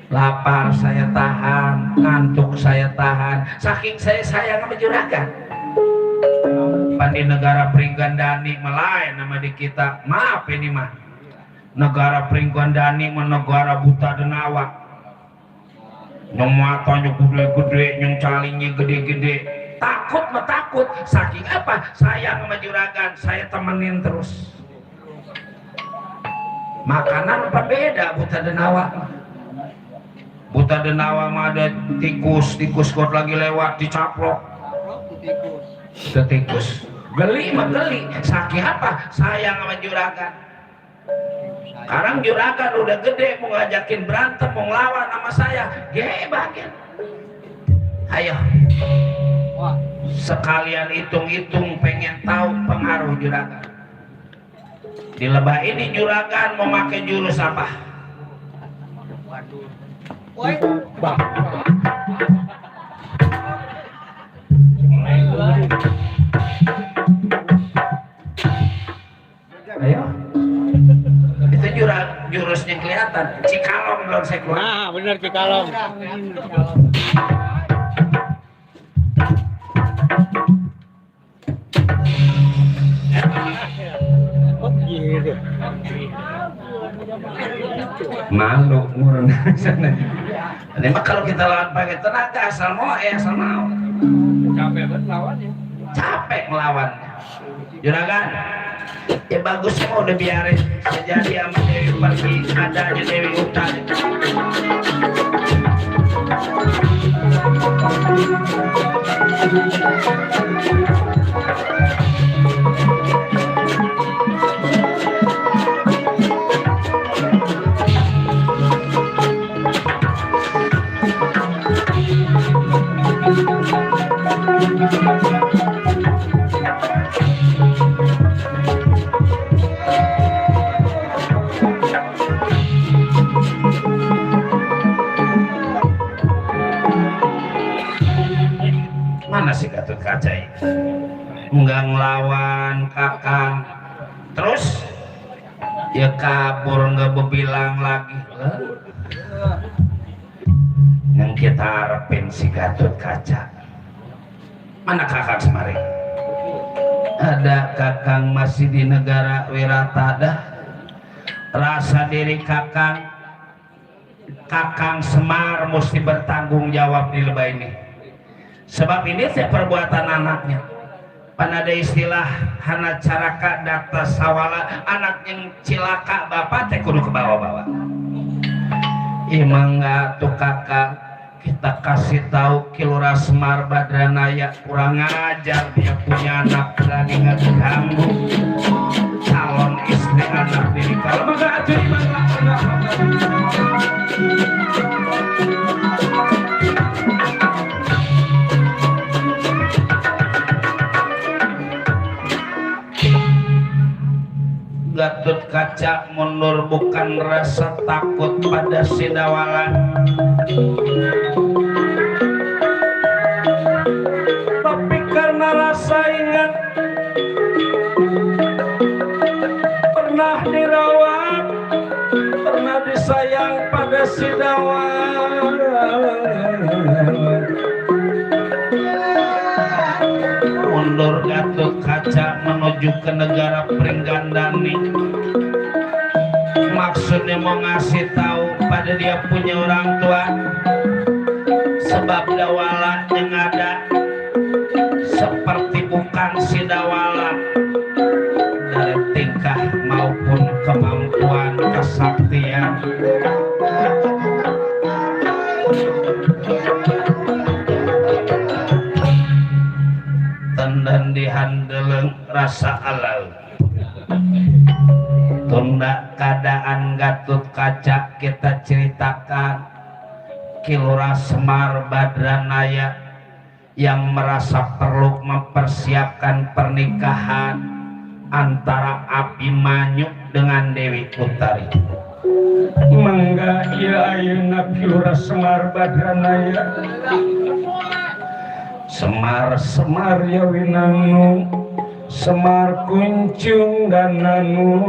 Lapar saya tahan, ngantuk saya tahan, saking saya sayang sama juragan. Di negara Pringgandani melain nama di kita, maaf ini mah negara Pringgandani negara buta denawa. nyong matanya gede-gede, nyong calingnya gede-gede. Takut mah takut, saking apa? Sayang sama juragan, saya temenin terus. Makanan apa beda buta denawa. Buta denawa mah ada tikus kot lagi lewat dicaplok. Tikus. Geli mah geli, saking apa? Sayang sama juragan. Sekarang juragan udah gede, mau ngajakin berantem, mau ngelawan sama saya, bagian. Ayo, sekalian hitung-hitung, pengen tahu pengaruh juragan. Di lebah ini juragan mau pakai jurus apa? Ayo. Itu jurusnya kelihatan. Cikalong belum saya keluar. Nah, benar Cikalong. Oh, gitu. Malu murun sana. Ini mah kalau kita lawan pakai tenaga asal mau asal mau. Capek banget lawannya. Capek melawannya. Juragan, ya bagus mau udah biarin sejadi sama Dewi pergi, ada aja Dewi Utan. Mana si Gatot Kaca ini? Nggak ngelawan kakang, terus ya kabur nggak berbilang lagi. Yang kita harapin si Gatot Kaca. Mana kakang semari? Ada kakang masih di negara Wiratada. Rasa diri kakang Semar mesti bertanggung jawab di lebah ini. Sebab ini teh perbuatan anaknya. Pan ada istilah hana caraka data sawala, anak yang cilaka bapak teh kudu ke bawah-bawah. Imangga tuh kakak kita kasih tahu Kilura Semar Badranaya kurang ajar, dia punya anak berani ngeganggu calon istri anak diri. Kalau maka aja Gatot Kaca mundur bukan rasa takut pada Sidawala, tapi karena rasa ingat pernah dirawat, pernah disayang pada Sidawala. Mundur Gatot Kaca menuju ke negara Pringgandani. Maksudnya mau ngasih tahu pada dia punya orang tua, sebab Dawala yang ada seperti bukan si Dawala dari tingkah maupun kemampuan kesaktian. Dan dihandeleng rasa alau tunda keadaan Gatot Kaca kita ceritakan. Kilura Semar Badranaya yang merasa perlu mempersiapkan pernikahan antara Abimanyu dengan Dewi Utari. Mangga iya ayeuna Kilura Semar Badranaya Semar ya winangu, Semar kuncung dan nanu.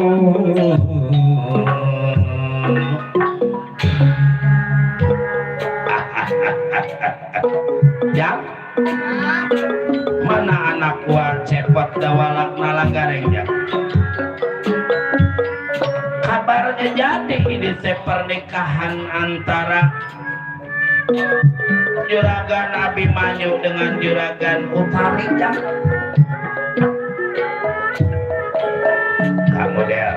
Ya, mana anak gua cepot Dawala nalang gareng ya. Kabarnya jadi ini pernikahan antara Juragan Abimanyu dengan Juragan Utari Jang. Kamu Del,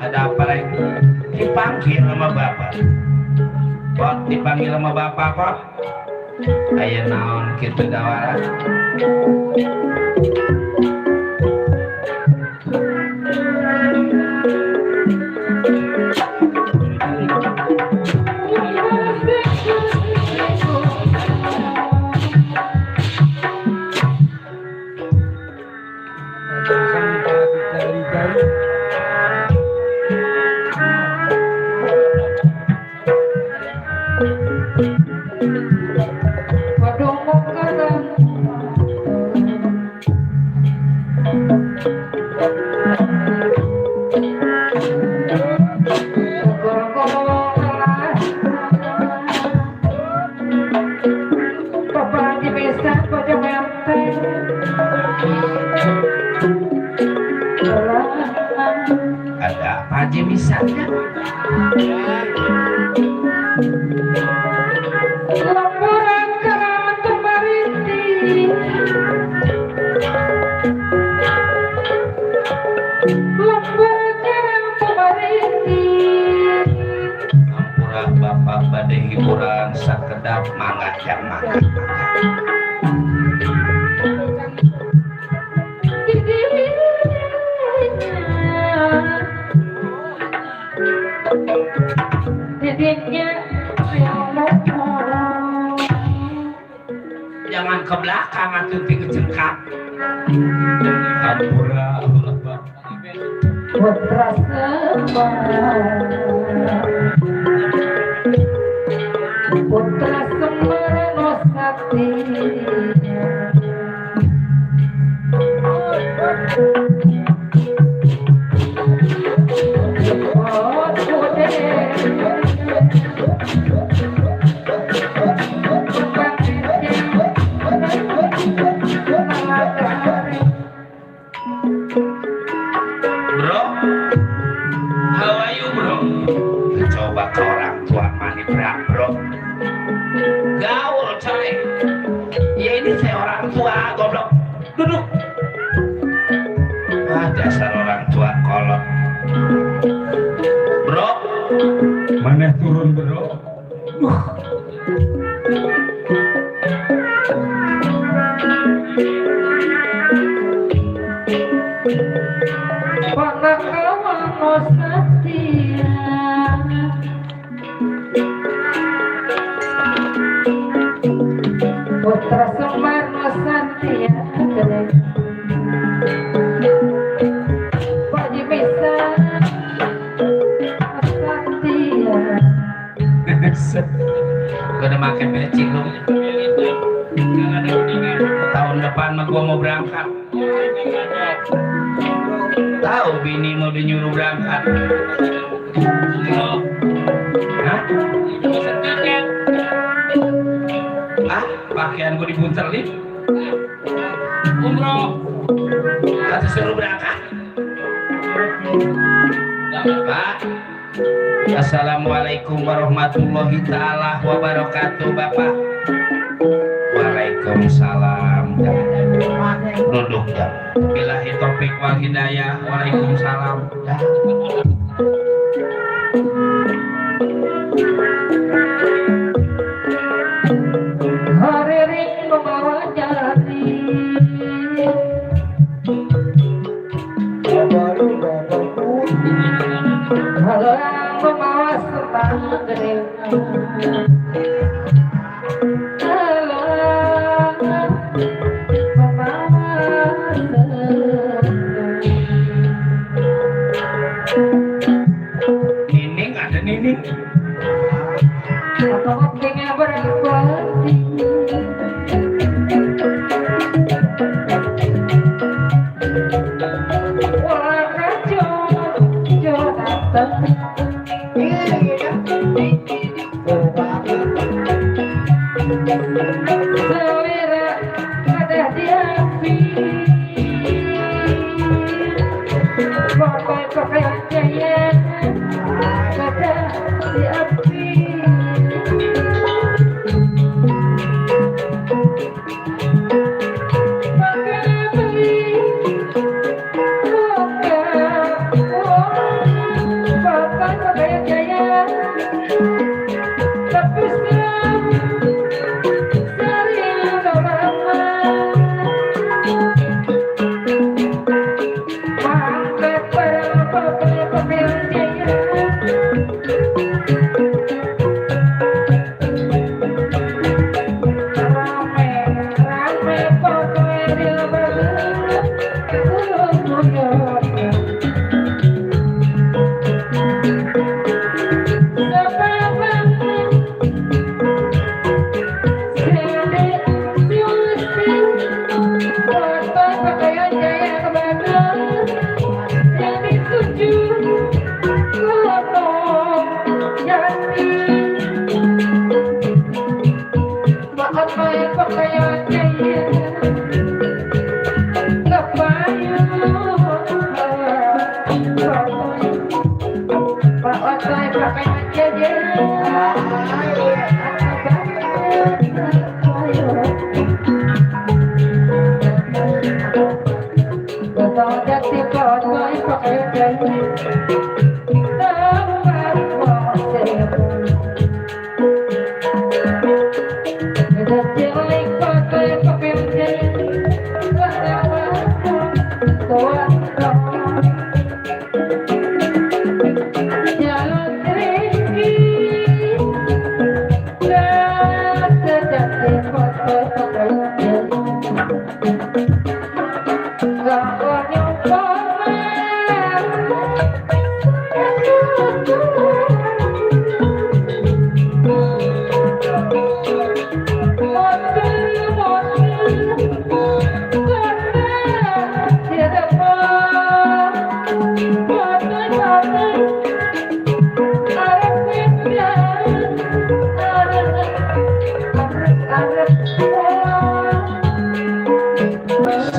ada apa lagi? Dipanggil sama bapak. Kok dipanggil sama bapak kok? Aya naon kitu dawara? Ada apa aja misalnya? Laporan karena temariti. Laporan karena temariti. Ampura bapak pada hiburan sakedap mangga yang mangga. Jangan ke belakang atuh ti kecengkak. Ampura bapak. Putra Semar, Putra Semar Nosati. Bro, how are you bro? Coba ke orang tua mani bro. Gaul coy. Ya ini saya orang tua goblok. Duduk. Ah dasar orang tua kolot. Bro, mana turun bro? Panakawan Nosatya, Putra Semar Nosatya. Pak Jimisa Nosatya. Gue udah makan becing lu. Tahun depan mah gua mau berangkat. Tahu bini mau dinyuruh berangkat. Hah? Ah, pakaian gua dibuntelin. Umroh. Kata suruh berangkat. Pak. Assalamualaikum warahmatullahi ta'ala wabarakatuh Bapak. Waalaikumsalam. Duduk ya. Billahi taufik wal hidayah. Waalaikumsalam. Hari ring membawa jari, halang membawa semanggi, halang membawa Nining ada Nining. atau kopinya berarti. Selera ada di api, pakai jaya ada di api.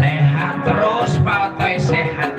Sehat terus Pak Otoy, sehat.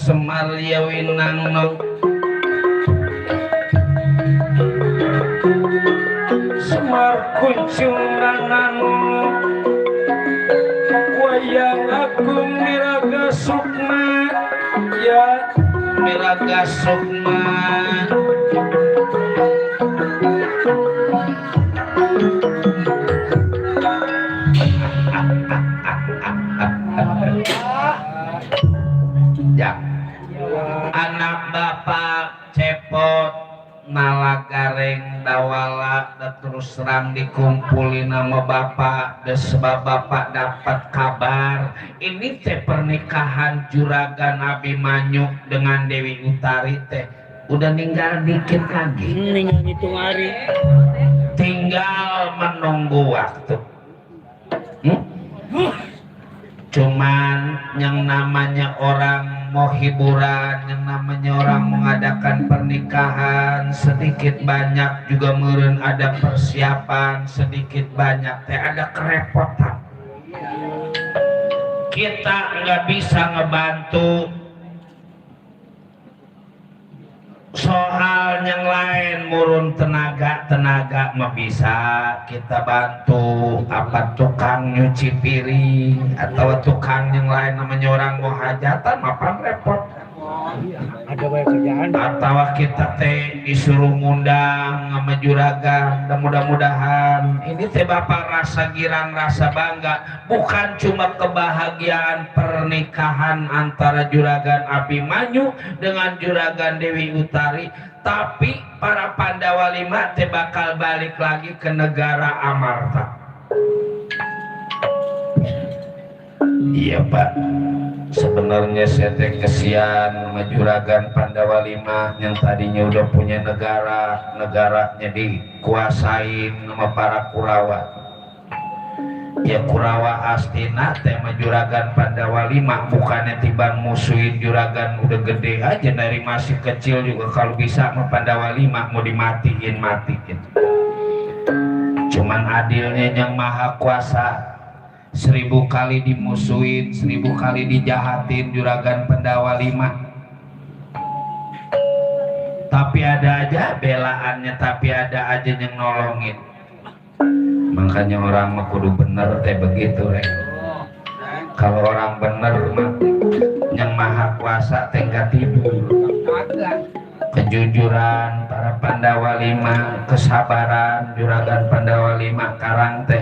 Semar ya winang nong Semar kunjungan Miraga Sukma ya anak bapak cepot nalagareng dawala dan terus serang dikumpulin nama bapak dan sebab bapak dapat kabar ini teh pernikahan juragan Abimanyu dengan Dewi Utari teh udah ninggal dikit lagi Ninggal hitung hari. tinggal menunggu waktu. Cuman yang namanya orang mau hiburan, yang namanya orang mengadakan pernikahan sedikit banyak juga meureun ada persiapan sedikit banyak teh ada kerepotan. Kita nggak bisa ngebantu soal yang lain murun tenaga mah bisa kita bantu apa tukang nyuci piring atau tukang yang lain namanya orang mau hajatan mapan repot Ada banyak kerjaan. atau kita teh disuruh ngundang sama juragan dan mudah-mudahan ini teh bapak rasa girang rasa bangga bukan cuma kebahagiaan pernikahan antara juragan Abimanyu dengan juragan Dewi Utari tapi para Pandawa 5 teh bakal balik lagi ke negara Amarta. Iya Pak, sebenarnya saya teh kesian sama juragan Pandawa 5 yang tadinya udah punya negaranya dikuasain sama para Kurawa. Ya Kurawa Astina teh sama juragan Pandawa 5 bukannya tiban musuhin juragan udah gede aja dari masih kecil juga kalau bisa sama Pandawa 5 mau dimatiin. Cuman adilnya yang maha kuasa 1000 kali dimusuhin, 1000 kali dijahatin juragan Pandawa 5 tapi ada aja belaannya, tapi ada aja yang nolongin. Makanya orang mah kudu bener teh begitu kalau orang bener mah yang maha kuasa teh gak tidur. Kejujuran para Pandawa 5, kesabaran juragan Pandawa 5 karang teh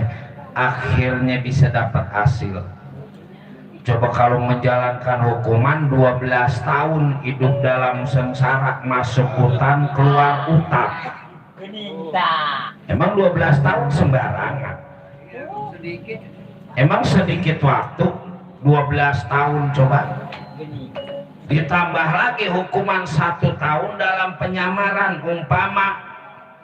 akhirnya bisa dapat hasil. Coba kalau menjalankan hukuman 12 tahun hidup dalam sengsara, masuk hutan keluar hutan. Emang 12 tahun sembarangan? Emang sedikit waktu 12 tahun coba. Ditambah lagi hukuman 1 tahun dalam penyamaran, umpama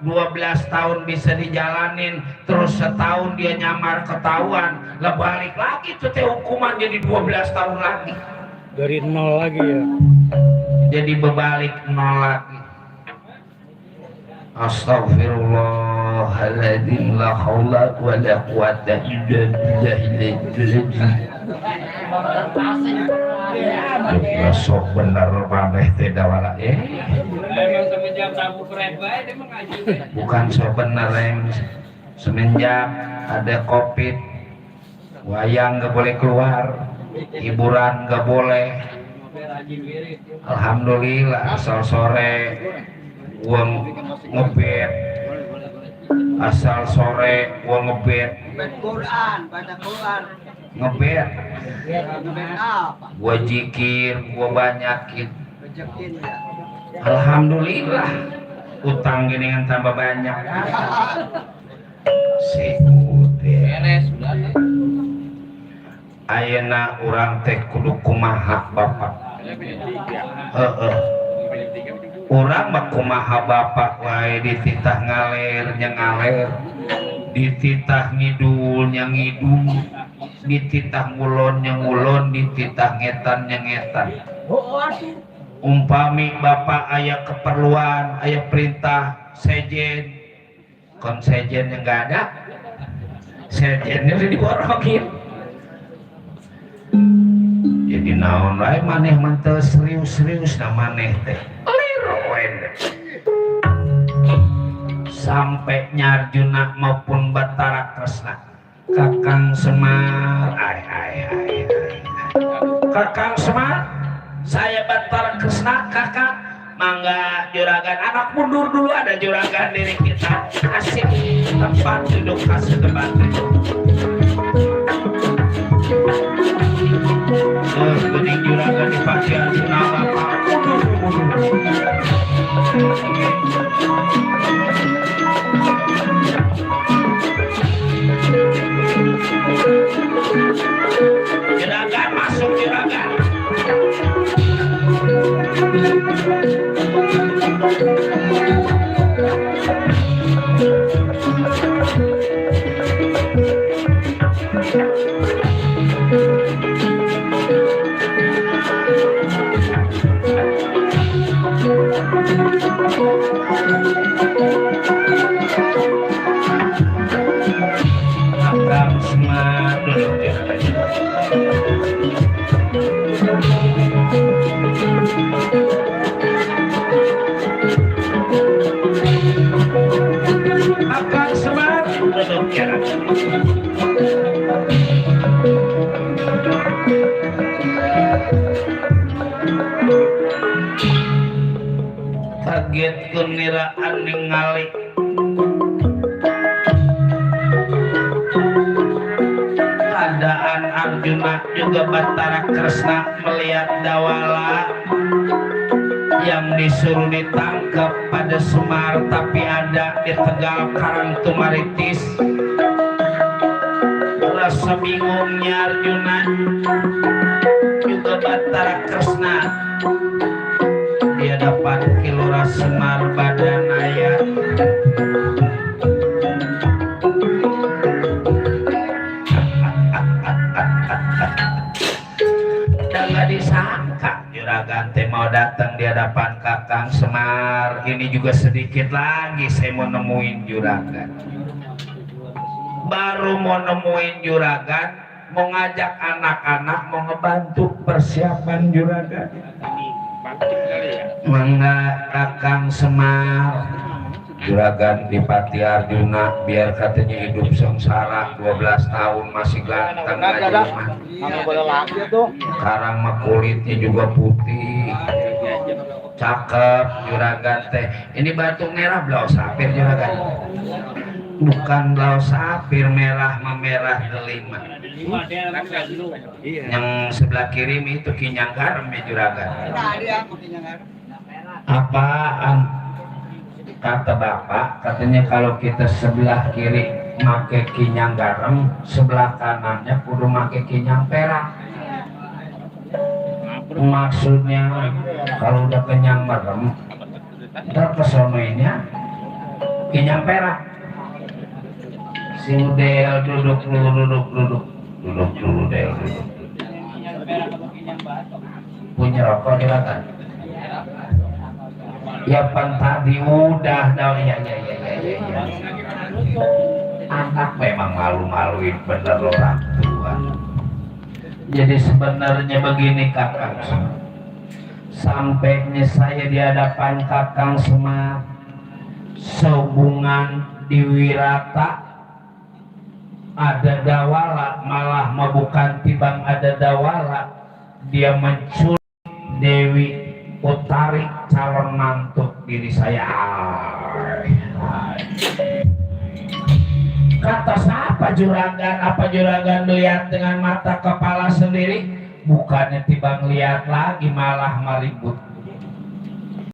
12 tahun bisa dijalanin terus setahun dia nyamar ketahuan lah balik lagi tuh teh hukuman jadi 12 tahun lagi Dari nol lagi ya. jadi berbalik 0 lagi. Astagfirullahaladzim la haula wa la quwata illa billahil ya sok bener maneh teh dawala Emang semenjak tabu keren bae emang ngaji. bukan sok bener semenjak ada Covid wayang gak boleh keluar, hiburan gak boleh. Alhamdulillah asal sore gua ngebet, asal sore gua ngebet Quran, baca Quran. ngebet Ngebet apa? gua jikir gua banyakin. Rezekin ya. Alhamdulillah utang gini kan tambah banyak si beres ayeuna urang teh kudu kumaha bapak urang mah kumaha bapak wae dititah ngaler nya ngaler, dititah ngidul nya ngidul, dititah ngulon nya ngulon, dititah ngetan nya ngetan. Umpami bapak aya keperluan, aya perintah sejen, kon sejennya nggak ada, sejennya udah diborongin. Jadi naon wae maneh mantel serius-serius na maneh teh. Liroen. Sampai Nyarjuna maupun Batara Kresna. Kakang Semar, Kakang Semar saya Batara Kresna kakak mangga juragan anak mundur dulu ada juragan diri kita asik tempat duduk kasih tempat duduk bening juragan di Pasian Sunama Pak juragan masuk juragan Akang Semar duduk Akang Semar duduk kaget kuniraan ningali keadaan Arjuna juga Batara Kresna melihat Dawala yang disuruh ditangkap pada Semar tapi ada di Tegal Karang Tumaritis. Rasa bingungnya Arjuna juga Batara Kresna, dia dapat kilura Semar badan ayat dan gak disangka juragan teh mau datang di hadapan Kakang Semar. Ini juga sedikit lagi saya mau nemuin juragan, baru mau nemuin juragan, mau ngajak anak-anak mau ngebantu persiapan juragan. Mangga Kakang Semar juragan di Pati Arjuna biar katanya hidup sengsara 12 tahun masih ganteng aja mah. Sekarang mah kulitnya juga putih cakep juragan teh. Ini batu merah blau sapir juragan, bukan blau sapir merah memerah delima. Yang sebelah kiri itu kinyang garam ya juragan. Apaan kata bapak, katanya kalau kita sebelah kiri make kinyang garam, sebelah kanannya kudu make kinyang perak. Maksudnya kalau udah kenyang merem ntar kesonoinnya kinyang perak. Si Udel duduk dulu Del duduk. Punya rokok silakan. Ya pan tadi udah dah ya. Anak memang malu-maluin bener orang tua. Jadi sebenarnya begini Kakang Semar, sampainya saya di hadapan Kakang Semar sehubungan di Wirata ada Dawala, malah bukan tibang ada Dawala, dia menculik Dewi Utari calon mantu diri saya. Kata siapa juragan? Apa juragan lihat dengan mata kepala sendiri? Bukannya tibang lihat lagi malah meribut